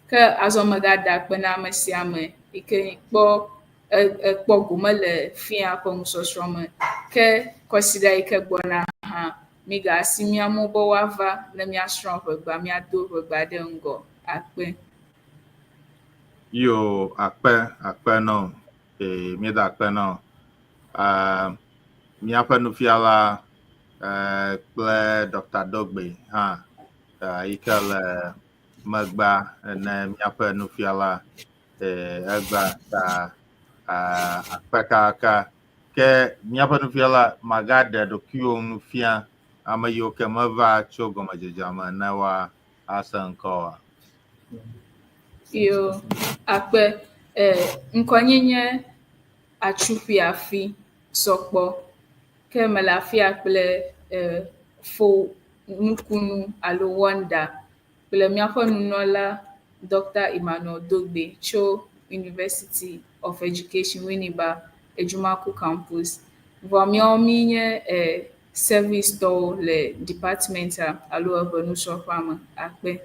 Ke azɔ megada akpe na ame sia ame yi ke kpɔ ekpɔ gome le fia ƒe nusɔsrɔ̃ me. Ke kɔsiɖa yi ke gbɔna hã migasi mía amewo be woava ne míasrɔ̃ ʋegba míado ʋegba ɖe ŋgɔ. Akpe. Yo, akpe, akpe no. Míeda akpe no. Míaƒe nufiala kple Dr. Dogbe hã yi ke le megbea ne míaƒe nufiala egba ta akpe kaka. Ke míaƒe nufiala magaɖe ɖokuiwò nu fia ame yiwo ke meva tso gɔmedzedzea me ne woa ase ŋkɔ oa. Yo, akpe. Ŋkɔnye nye Atsuƒi Afi Sɔkpɔ. Ke mele afia kple Fo Nukunu alo Wonder kple míaƒe nunɔla Dr. Emmanuel Dogbe tso University of Education Winneba Edwumaku Campus. Vɔ míawo mí nye service tɔwo le department-a alo eʋe nusrɔ̃ƒea me. Akpe.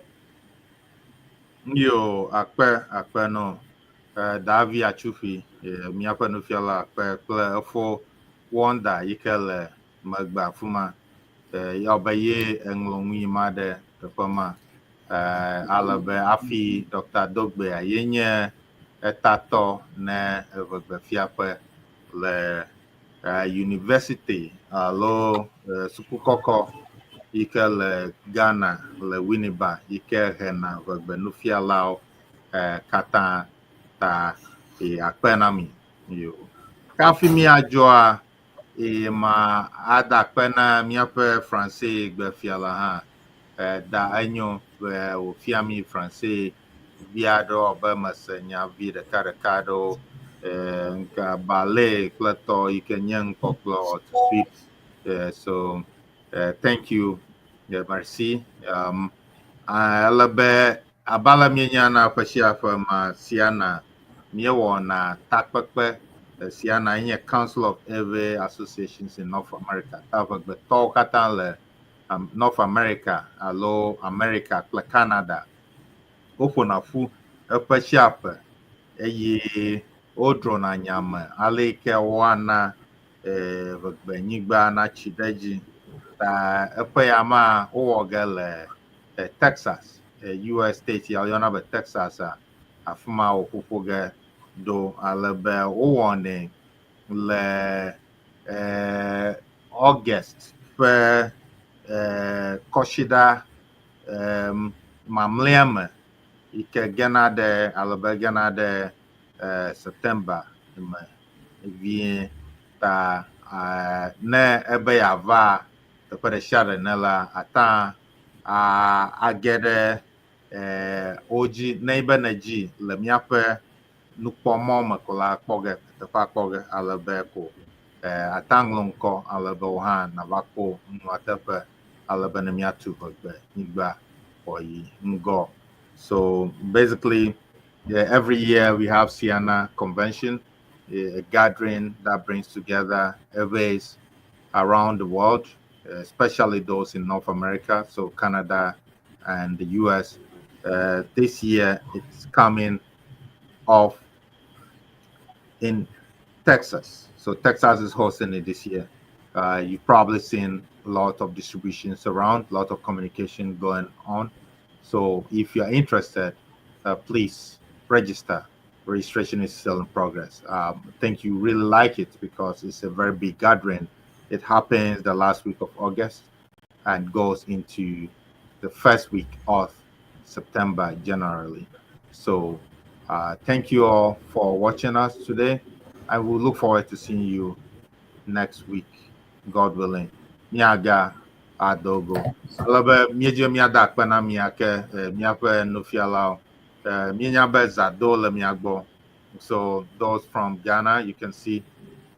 Yo, akpe, akpe no. Davi Atsufi, míaƒe nufiala akpe kple efo Wonder yi ke le megbe afi ma. Ya be ye eŋlɔ nu yi ma ɖe teƒe ma. Ale be hafi Dr. Dogbea ye nye etatɔ ne eʋegbefiaƒe le university alo suku kɔkɔ yi ke le Ghana le Winneba yi ke hena ʋegbe nufialawo katã. Ta e akpe na mi. Yo. Kafi míadzɔa eye ma ada akpe na míaƒe Franse gbefiala hã. Da enyo be wòfia mi Franse vi aɖewo abe mese nya vi ɖekaɖeka aɖewo nka balayer kple tɔ yi ke nye ŋkpɔkplɔ or to sweep. So thank you. Yeah, merci. Ele be abe ale míenya na ƒe sia ƒe ma siana míewɔna takpekpe siana nye Council of Ewe Associations in North America. Ta ʋegbetɔwo katã le North America alo America kple Canada woƒona ƒu eƒe sia ƒe eye wodrɔna nya me ale yi ke woana ʋegbenyigba natsi ɖe edzi. Ta eƒe ya ma wowɔ ge le Texas, US state ya woyɔna be Texas a afi ma woƒoƒo ge ɖo ale be wowɔnɛ le August ƒe kɔsiɖa mamlɛa me yi ke gena ɖe alo be gena ɖe September me vie. Ta ne ebe yeava teƒe ɖe sia ɖe ne la ata age ɖe wo dzi ne be nedzi le míaƒe nukpɔmɔ me ko la kpɔ ge teƒea kpɔ ge ale be ko ata ŋlɔ ŋkɔ ale be wo hã nava kpɔ nua teƒe ale be ne míatu ʋegbe nyigba wòayi ŋgɔ. So basically, yeah, every year we have Siana Convention, a gathering that brings together Ewes around the world, especially those in North America, so Canada and the US. This year it's coming off in Texas. So Texas is hosting it this year. You've probably seen a lot of distributions around, a lot of communication going on. So if you're interested, please register. Registration is still in progress. I think you really like it because it's a very big gathering. It happens the last week of August and goes into the first week of September generally. So thank you all for watching us today. And we'll look forward to seeing you next week, God willing. Miaga adogo. Ale be míedze míada akpe na mia ke míaƒe nufialawo. Míenya be zado le mia gbɔ. So those from Ghana, you can see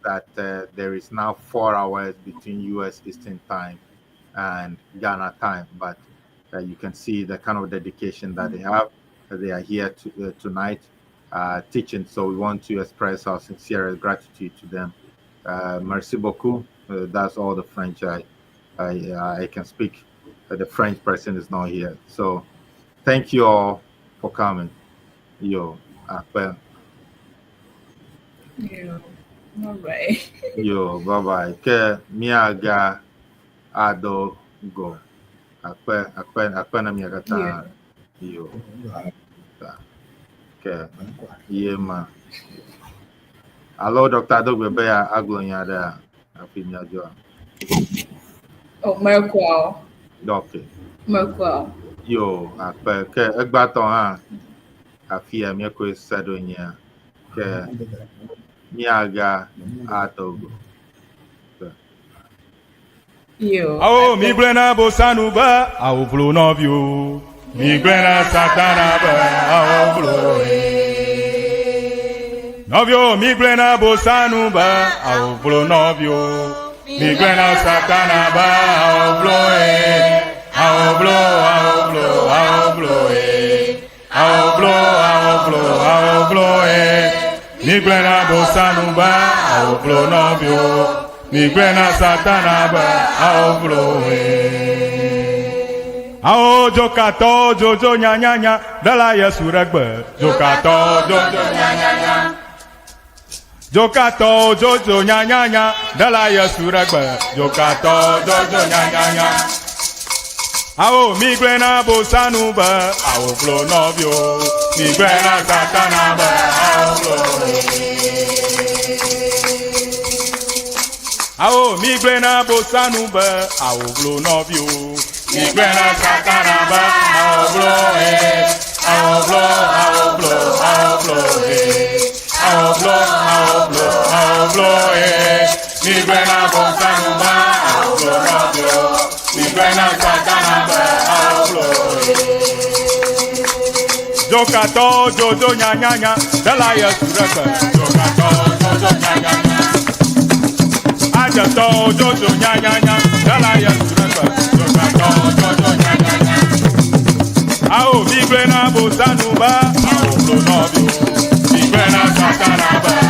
that there is now 4 hours between US Eastern Time and Ghana time. But you can see the kind of dedication that they have. They are here tonight teaching. So we want to express our sincere gratitude to them. Merci beaucoup. That's all the French I can speak. The French person is not here. So thank you all for coming. Yo, akpe. Yeah. All right. Yo, bye bye. Ke miaga ado go. Akpe, akpe, akpe na mia katã. Yeah. Yo. Ta. Ke ye ma. Alo Dr. Adogbe be ya agblɔ nya ɖea hafi miadzoa. Oh, Merkwell. Okay. Merkwell. Yo, akpe ke egbatɔ hã afia míekɔe se ɖo nyia ke miaga adogo. Yo. Awo mi gblẽ na bosanu be awo vlo nɔviwo. Mi gblẽ na satana be awo vlo ye. Nɔviwo mi gblẽ na bosanu be awo vlo nɔviwo. Mi gblẽ na satana be awo vlo ye. Awo vlo awo vlo awo vlo ye. Awo vlo awo vlo awo vlo ye. Mi gblẽ na bosanu be awo vlo nɔviwo. Mi gblẽ na satana be awo vlo ye. Awo dzokatɔ dzodzo nyanyanya ɖela Yesu ɖe gbe. Dzokatɔ dzodzo nyanyanya. Dzokatɔ dzodzo nyanyanya ɖela Yesu ɖe gbe. Dzokatɔ dzodzo nyanyanya. Awo mi gblẽ na bosanu be awo vlo nɔviwo. Mi gblẽ na satana be awo vlo. Awo mi gblẽ na bosanu be awo vlo nɔviwo. Mi gblẽ na satana be awo vlo ye. Awo vlo awo vlo awo vlo ye. Migblɔe na Bosanu be awoblo nɔviwo. Migblɔe na Satana be awoblo. Dzokatɔ dzodzo nyanyanya, ɖela Yesu ɖe gbe. Dzokatɔ dzodzo nyanyanya. Adzetɔ dzodzo nyanyanya, ɖela Yesu ɖe gbe. Dzokatɔ dzodzo nyanyanya. Awo migblɔe na Bosanu be awoblo nɔviwo. Migblɔe na Satana be